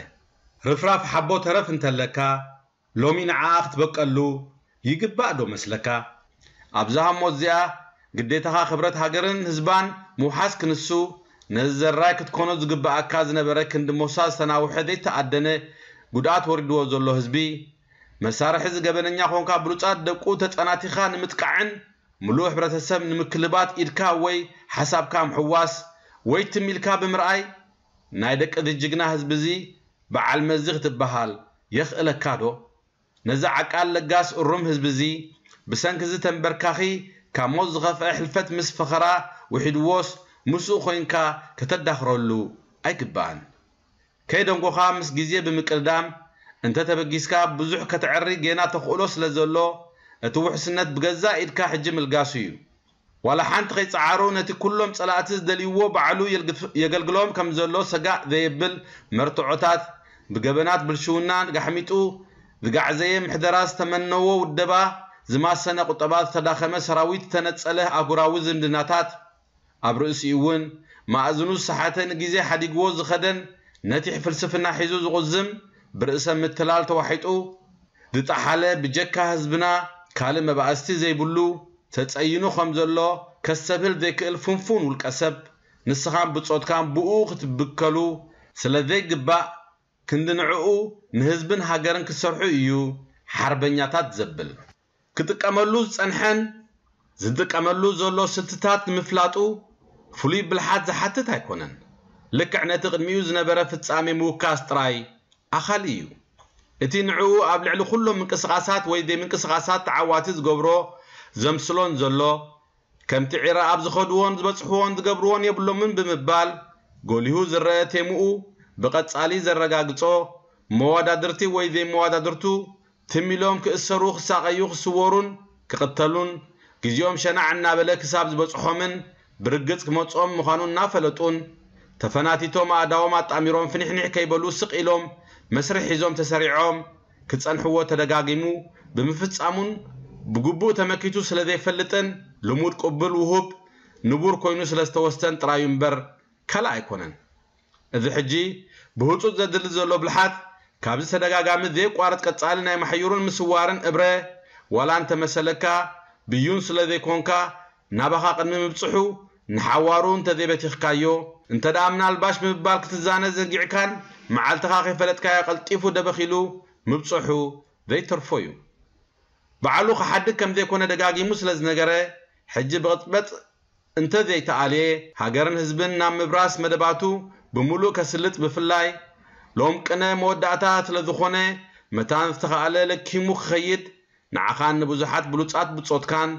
ርፍራፍ ሓቦ ተረፍ እንተለካ፣ ሎሚ ንዓኣ ክትበቀሉ ይግባእ ዶ መስለካ? ኣብዛ ሃሞ እዚኣ ግዴታኻ ክብረት ሃገርን ህዝባን ምውሓስ ክንሱ፣ ነዚ ዘራይ ክትኮኖ ዝግብኣካ ዝነበረ ክንዲ ሞሳ ዝተናውሐ ዘይተኣደነ ጉድኣት ወሪድዎ ዘሎ ህዝቢ፣ መሳርሒ እዚ ገበነኛ ኮንካ ብሉጻት ደቁ ተጸናቲኻ ንምጥቃዕን ምሉእ ሕብረተሰብ ንምክልባት ኢድካ ወይ ሓሳብካ ምሕዋስ ወይ ትም ኢልካ ብምርኣይ ናይ ደቂ እዚ ጅግና ህዝቢ እዚ በዓል መዚ ክትበሃል የኽእለካ ዶ? ነዚ ዓቃል ለጋስ እሩም ህዝቢ እዚ ብሰንኪ እዚ ተንበርካኺ ካብ ሞት ዝኸፍአ ሕልፈት ምስ ፈኸራ ውሒድዎስ ምስኡ ኮይንካ ከተዳኽረሉ ኣይግባእን። ከይደንጎኻ ምስ ግዜ ብምቅድዳም እንተ ተበጊስካ ብዙሕ ከተዕሪ ጌና ተኽእሎ ስለ ዘሎ እቲ ውሕስነት ብገዛእ ኢድካ ሕጂ ምልጋሱ እዩ። ዋላ ሓንቲ ከይጸዓሩ ነቲ ኩሎም ጸላእቲ ዝደልይዎ ባዕሉ የልግፍ- የገልግሎም ከም ዘሎ ሰጋእ ዘየብል መርትዖታት ብገበናት ብልሽውና ጋሕሚጡ ዝጋዕዘየ ምሕደራ ዝተመነዎ ውደባ ዝማሰነ ቁጠባ ዝተዳኸመ ሰራዊት ዝተነጸለ ኣህጉራዊ ዝምድናታት ኣብ ርእሲኡ እውን ማእዝኑ ዝሰሓተ ንግዜ ሓዲግዎ ዝኸደን ነቲሕ ፍልስፍና ሒዙ ዝቑዝም ብርእሰ ምትላል ተዋሒጡ ዝጠሓለ ብጀካ ህዝብና ካልእ መባእስቲ ዘይብሉ ተጸይኑ ከም ዘሎ ከስተብህል ዘይክእል ፍንፉን ውልቀ ሰብ ንስኻን ብጾትካን ብኡ ክትብከሉ ስለ ዘይግባእ ክንዲ ንዕኡ ንህዝብን ሃገርን ክሰርሑ እዩ ሓርበኛታት ዘብል። ክጥቀመሉ ዝጸንሐን ዝጥቀመሉ ዘሎ ስልትታት ንምፍላጡ ፍሉይ ብልሓት ዝሓትት ኣይኮነን። ልክዕ ነቲ ቅድሚኡ ዝነበረ ፍጻሜ ምውካስ ጥራይ ኣኻሊ እዩ። እቲ ንዕኡ ኣብ ልዕሊ ኩሎም ምንቅስቓሳት ወይ ዘይምንቅስቓሳት ተዓዋቲ ዝገብሮ ዘምስሎን ዘሎ፣ ከምቲ ዒራ ኣብ ዝኸድዎን ዝበጽሕዎን ዝገብርዎን የብሎምን ብምባል ጎሊሁ ዝረአ ቴምኡ ብቐጻሊ ዘረጋግጾ፣ መወዳድርቲ ወይ ዘይመወዳድርቱ ትም ኢሎም ክእሰሩ፣ ክሳቐዩ፣ ክስወሩን ክቕተሉን፣ ግዜኦም ሸናዕ እናበለ ክሳብ ዝበጽሖምን ብርግጽ ክመጽኦም ምዃኑ እናፈለጡን፣ ተፈናቲቶም ኣእዳዎም ኣጣሚሮም ፍኒሕኒሕ ከይበሉ ስቕ ኢሎም መስርሕ ሒዞም ተሰሪዖም ክጸንሕዎ ተደጋጊሙ ብምፍጻሙን ብግቡእ ተመኪቱ ስለ ዘይፈልጥን ልሙድ ቅቡል ውሁብ ንቡር ኮይኑ ስለ ዝተወስደን ጥራዩ እምበር ካልእ ኣይኮነን። እዚ ሕጂ ብህጹጽ ዘድሊ ዘሎ ብልሓት፣ ካብዚ ተደጋጋሚ ዘየቋርጽ ቀጻሊ ናይ ማሕዩርን ምስዋርን እብረ፣ ዋላ እንተመሰለካ፣ ብዩን ስለ ዘይኮንካ፣ ናባኻ ቅድሚ ምብጽሑ፣ ንሓዋሩ እንተዘይበቲኽካዮ፣ እንተ ደኣ ምናልባሽ ብምባል ክትዛነ ዘንጊዕካን መዓልትኻ ከይፈለጥካዮ ቀልጢፉ ደበኽ ኢሉ ምብጽሑ ዘይተርፎ እዩ። ባዕሉ ክሓድግ ከም ዘይኮነ ደጋጊሙ ስለ ዝነገረ፣ ሕጂ ብቕጽበት እንተ ዘይተኣልየ፣ ሃገርን ህዝብን ናብ ምብራስ መደባቱ ብምሉእ ከስልጥ፣ ብፍላይ ሎም ቅነ መወዳእታ ስለ ዝኾነ፣ መታን ዝተኻእለ ለኪሙ ክኸይድ፣ ንዓኻን ንብዙሓት ብሉጻት ብጾትካን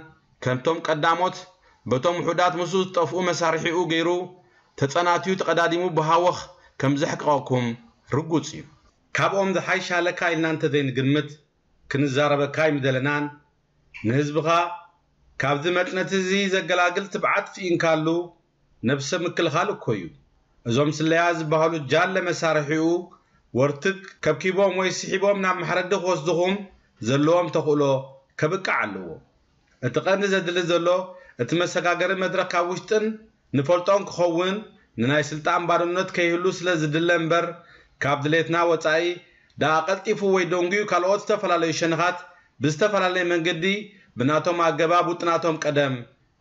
ከምቶም ቀዳሞት በቶም ውሑዳት ምስኡ ዝጠፍኡ መሳርሒኡ ገይሩ ተጸናትዩ ተቐዳዲሙ ብሃወኽ ከም ዘሕቅቐኩም ርጉጽ እዩ። ካብኦም ዝሓይሽ ኣለካ ኢልና እንተ ዘይንግምት፣ ክንዛረበካ ኣይምደለናን። ንህዝብኻ ካብዚ መጽነቲ እዚ ዘገላግል ትብዓት ስኢንካሉ ነብሰ ምክልኻል እኮ እዩ። እዞም ስለያ ዝበሃሉ ጃለ መሳርሒኡ ወርትግ ከብኪቦም ወይ ስሒቦም ናብ ማሕረዲ ክወስድኹም ዘለዎም ተኽእሎ ከብቅዕ ኣለዎ። እቲ ቀንዲ ዘድሊ ዘሎ እቲ መሰጋገሪ መድረኽ ካብ ውሽጥን ንፈልጦን ክኸውን ንናይ ስልጣን ባዶነት ከይህሉ ስለ ዝድለ እምበር ካብ ድሌትና ወጻኢ ደኣ ቀልጢፉ ወይ ደንጉዩ ካልኦት ዝተፈላለዩ ሸነኻት ብዝተፈላለየ መንገዲ ብናቶም ኣገባብ ውጥናቶም ቀደም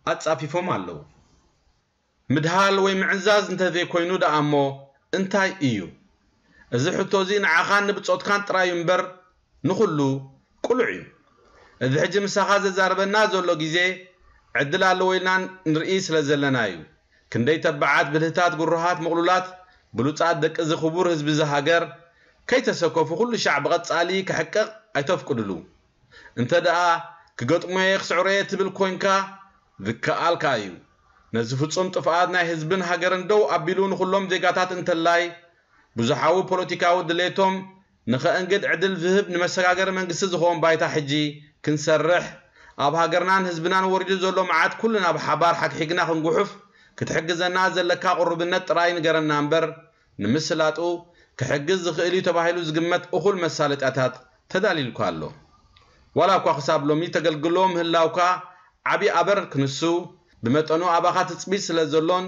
ኣጻፊፎም ኣለዉ። ምድሃል ወይ ምዕንዛዝ እንተዘይኮይኑ ደኣ እሞ እንታይ እዩ? እዚ ሕቶ እዚ ንዓኻን ንብጾትካን ጥራይ እዩ እምበር ንኹሉ ቅሉዕ እዩ። እዚ ሕጂ ምሳኻ ዘዛርበና ዘሎ ግዜ ዕድል ኣለዎ ኢልና ንርኢ ስለ ዘለና እዩ። ክንደይ ተባዓት፣ ብልህታት፣ ግሩሃት፣ ምቕሉላት፣ ብሉጻት ደቂ እዚ ክቡር ህዝቢ እዚ ሃገር ከይተሰከፉ ኩሉ ሻዕ ብቐጻሊ ክሕቀቕ ኣይተፍቅድሉ። እንተ ደኣ ክገጥሞ'የ ክስዕሮ'የ ትብል ኮይንካ ዝከኣልካ እዩ። ነዚ ፍጹም ጥፍኣት ናይ ህዝብን ሃገርን ደው ኣቢሉ ንኹሎም ዜጋታት እንተላይ ብዙሓዊ ፖለቲካዊ ድሌቶም ንኸእንግድ ዕድል ዝህብ ንመሰጋገሪ መንግስቲ ዝኸውን ባይታ ሕጂ ክንሰርሕ ኣብ ሃገርናን ህዝብናን ወሪዱ ዘሎ መዓት ኩልና ብሓባር ሓግሒግና ክንጉሑፍ ክትሕግዘና ዘለካ ቅሩብነት ጥራይ ንገረና እምበር ንምስላጡ ክሕግዝ ዝኽእል እዩ ተባሂሉ ዝግመት እኹል መሳለጥያታት ተዳልዩልካ ኣሎ። ዋላ እኳ ክሳብ ሎሚ ተገልግሎ ምህላውካ ዓቢ ኣበር ክንሱ ብመጠኑ ኣባኻ ትጽቢት ስለ ዘሎን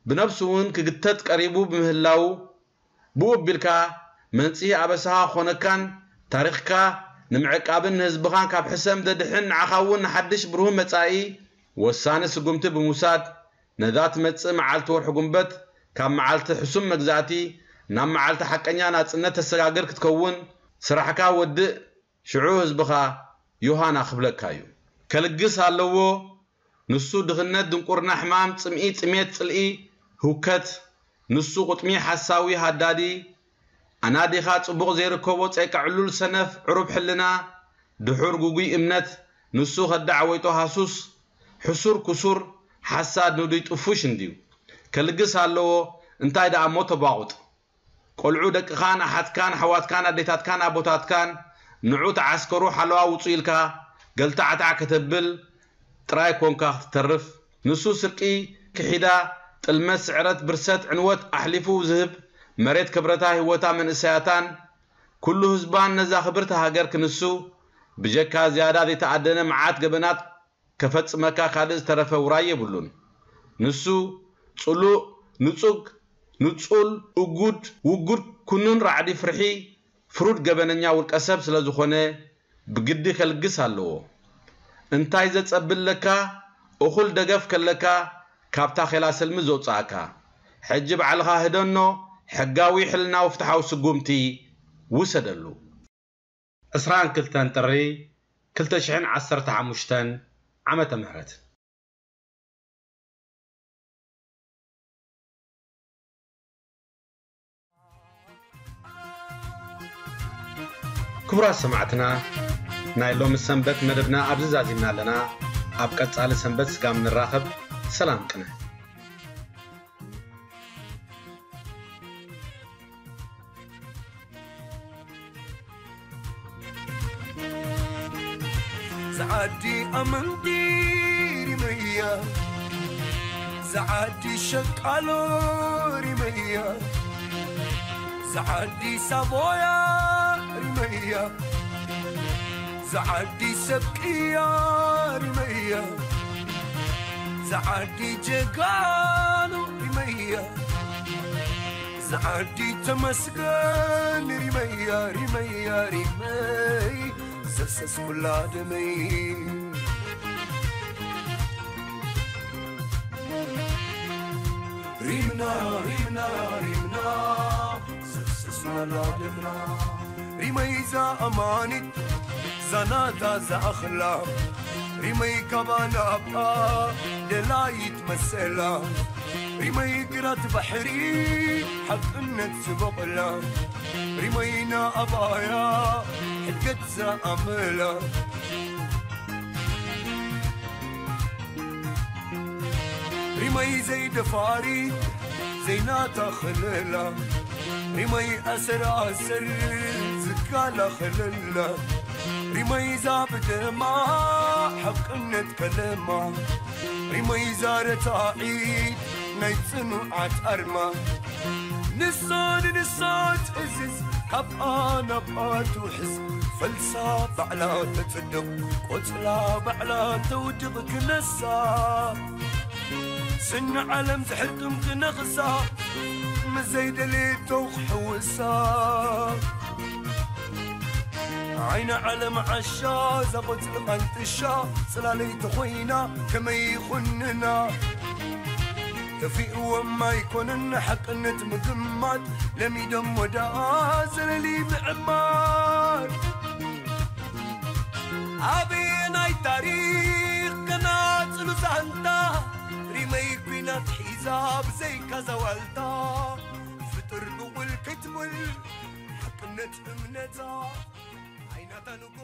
ብነብሱ እውን ክግተት ቀሪቡ ብምህላዉ ብኡ ኣቢልካ መንጽሂ ኣበሳኻ ክኾነካን ታሪኽካ ንምዕቃብን ንህዝብኻን ካብ ሕሰም ዘድሕን ንዓኻ እውን ንሓድሽ ብሩህ መጻኢ ወሳኒ ስጉምቲ ብምውሳድ ነዛ ትመጽእ መዓልቲ ወርሒ ጉንበት ካብ መዓልቲ ሕሱም መግዛእቲ ናብ መዓልቲ ሓቀኛ ናጽነት ተሰጋግር ክትከውን ስራሕካ ወድእ ሽዑ ህዝብኻ ዮሃና ክብለካ እዩ። ከልግስ ኣለዎ። ንሱ ድኽነት፣ ድንቁርና፣ ሕማም፣ ጽምኢ፣ ጥሜት፣ ጽልኢ፣ ህውከት፣ ንሱ ቁጥሚ፣ ሓሳዊ፣ ሃዳዲ፣ ኣናዲኻ ጽቡቕ ዘይርከቦ፣ ጸይቀ ዕሉል፣ ሰነፍ፣ ዕሩብ ሕልና፣ ድሑር፣ ጉጉይ እምነት፣ ንሱ ከዳዕ ወይጦ ሃሱስ፣ ሕሱር፣ ክሱር፣ ሓሳድ፣ ንዱይ፣ ጥፉሽ እንድዩ። ከልግስ ኣለዎ። እንታይ ደኣ እሞ ተቧቑጥ። ቆልዑ ደቅኻን ኣሓትካን ኣሕዋትካን ኣዴታትካን ኣቦታትካን ንዑ ተዓስከሩ ሓለዋ ውጹ ኢልካ ገልታዕታዕ ከተብል ጥራይ ኮንካ ክትተርፍ። ንሱ ስርቂ፣ ክሒዳ፣ ጥልመት፣ ስዕረት፣ ብርሰት፣ ዕንወት ኣሕሊፉ ዝህብ መሬት ክብረታ ህይወታ መንእሰያታን ኩሉ ህዝባን ነዛ ክብርቲ ሃገር ክንሱ ብጀካ ዝያዳ ዘይተኣደነ መዓት ገበናት ከፈጽመካ ካልእ ዝተረፈ ውራይ የብሉን። ንሱ ጽሉእ፣ ንጹግ፣ ንጹል፣ እጉድ፣ ውጉድ፣ ኩኑን ራዕዲ ፍርሒ፣ ፍሩድ ገበነኛ ውልቀ ሰብ ስለ ዝኾነ ብግዲ ከልግስ ኣለዎ። እንታይ ዘጸብለካ እኹል ደገፍ ከለካ ካብታ ኼላ ሰልሚ ዘውጽኣካ። ሕጂ ባዕልኻ ህደኖ፣ ሕጋዊ ሕልናዊ ፍትሓዊ ስጉምቲ ውሰደሉ። ዕስራን ክልተን ጥሪ ክልተ ሽሕን ዓሰርተ ሓሙሽተን ዓመተ ምህረት። ክቡራት ሰማዕትና፣ ናይ ሎሚ ሰንበት መደብና ኣብዚ ዛዚምና ኣለና። ኣብ ቀጻሊ ሰንበት ስጋብ ንራኸብ፣ ሰላም ቅነ። ዝዓዲ ኣመንቲ ሪመያ፣ ዝዓዲ ሸቃሎ ሪመያ፣ ዝዓዲ ሳቦያ ሪመያ፣ ዝዓዲ ሰብ ቅያ ሪመያ፣ ዝዓዲ ጀጋኑ ሪመያ፣ ዝዓዲ ተመስገን ሪመያ፣ ሪመያ ሪመይ ዘፍሰስ ኩላ ደመይ። ሪምና ሪምና ሪምና ዘፍሰስ ኩላ ደምና። ሪመይ ዝኣማኒት ዛናታ ዝኣኽላ፣ ሪመይ ካባ ናብኣ ደላይት መሰላ። ሪመይ ግራት ባሕሪ ሓቅነት ዝበቕላ፣ ሪመይና ኣባያ ሕድገት ዝኣመላ። ሪመይ ዘይደፋሪ ዘይናታ ኸለላ፣ ሪመይ ኣሰር ኣሰር ዝካላ ኸለላ። ሪመይ ዛ ብደማ ሓቅነት ከለማ፣ ሪመይ ዛ ረታዒት ናይ ጽኑዓት ኣርማ። ንሳ ንንሳ ትእዝዝ፣ ካብኣ ናብኣ ትውሕዝ፣ ፈልሳ ባዕላ ተጽድቕ፣ ቆጽላ ባዕላ ተውድቕ ክነሳ። ስኒ ዓለም ዝሕርቅም ክነኽሳ፣ ምስ ዘይደልየቶ ክሕውሳ። ዓይኒ ዓለም ዓሻ፣ እዛ ቆጽሊ ቃንጥሻ፣ ጽላለይ ተኾይና ከመይ ይኹንና? ተፊእዎም ኣይኮነን ሓቅነት ምግማት፣ ለሚዶም ወዳኣ ዘለሊ ምዕማር። ኣበየናይ ታሪኽ ከናጽሉ ዛንታ፣ ሪመይ ኲናት ሒዛ ብዘይካ ዘዋልታ፣ ፍጡር ብቑል ክትሙል ሓቅነት እምነታ፣ ዓይናታ ንጎ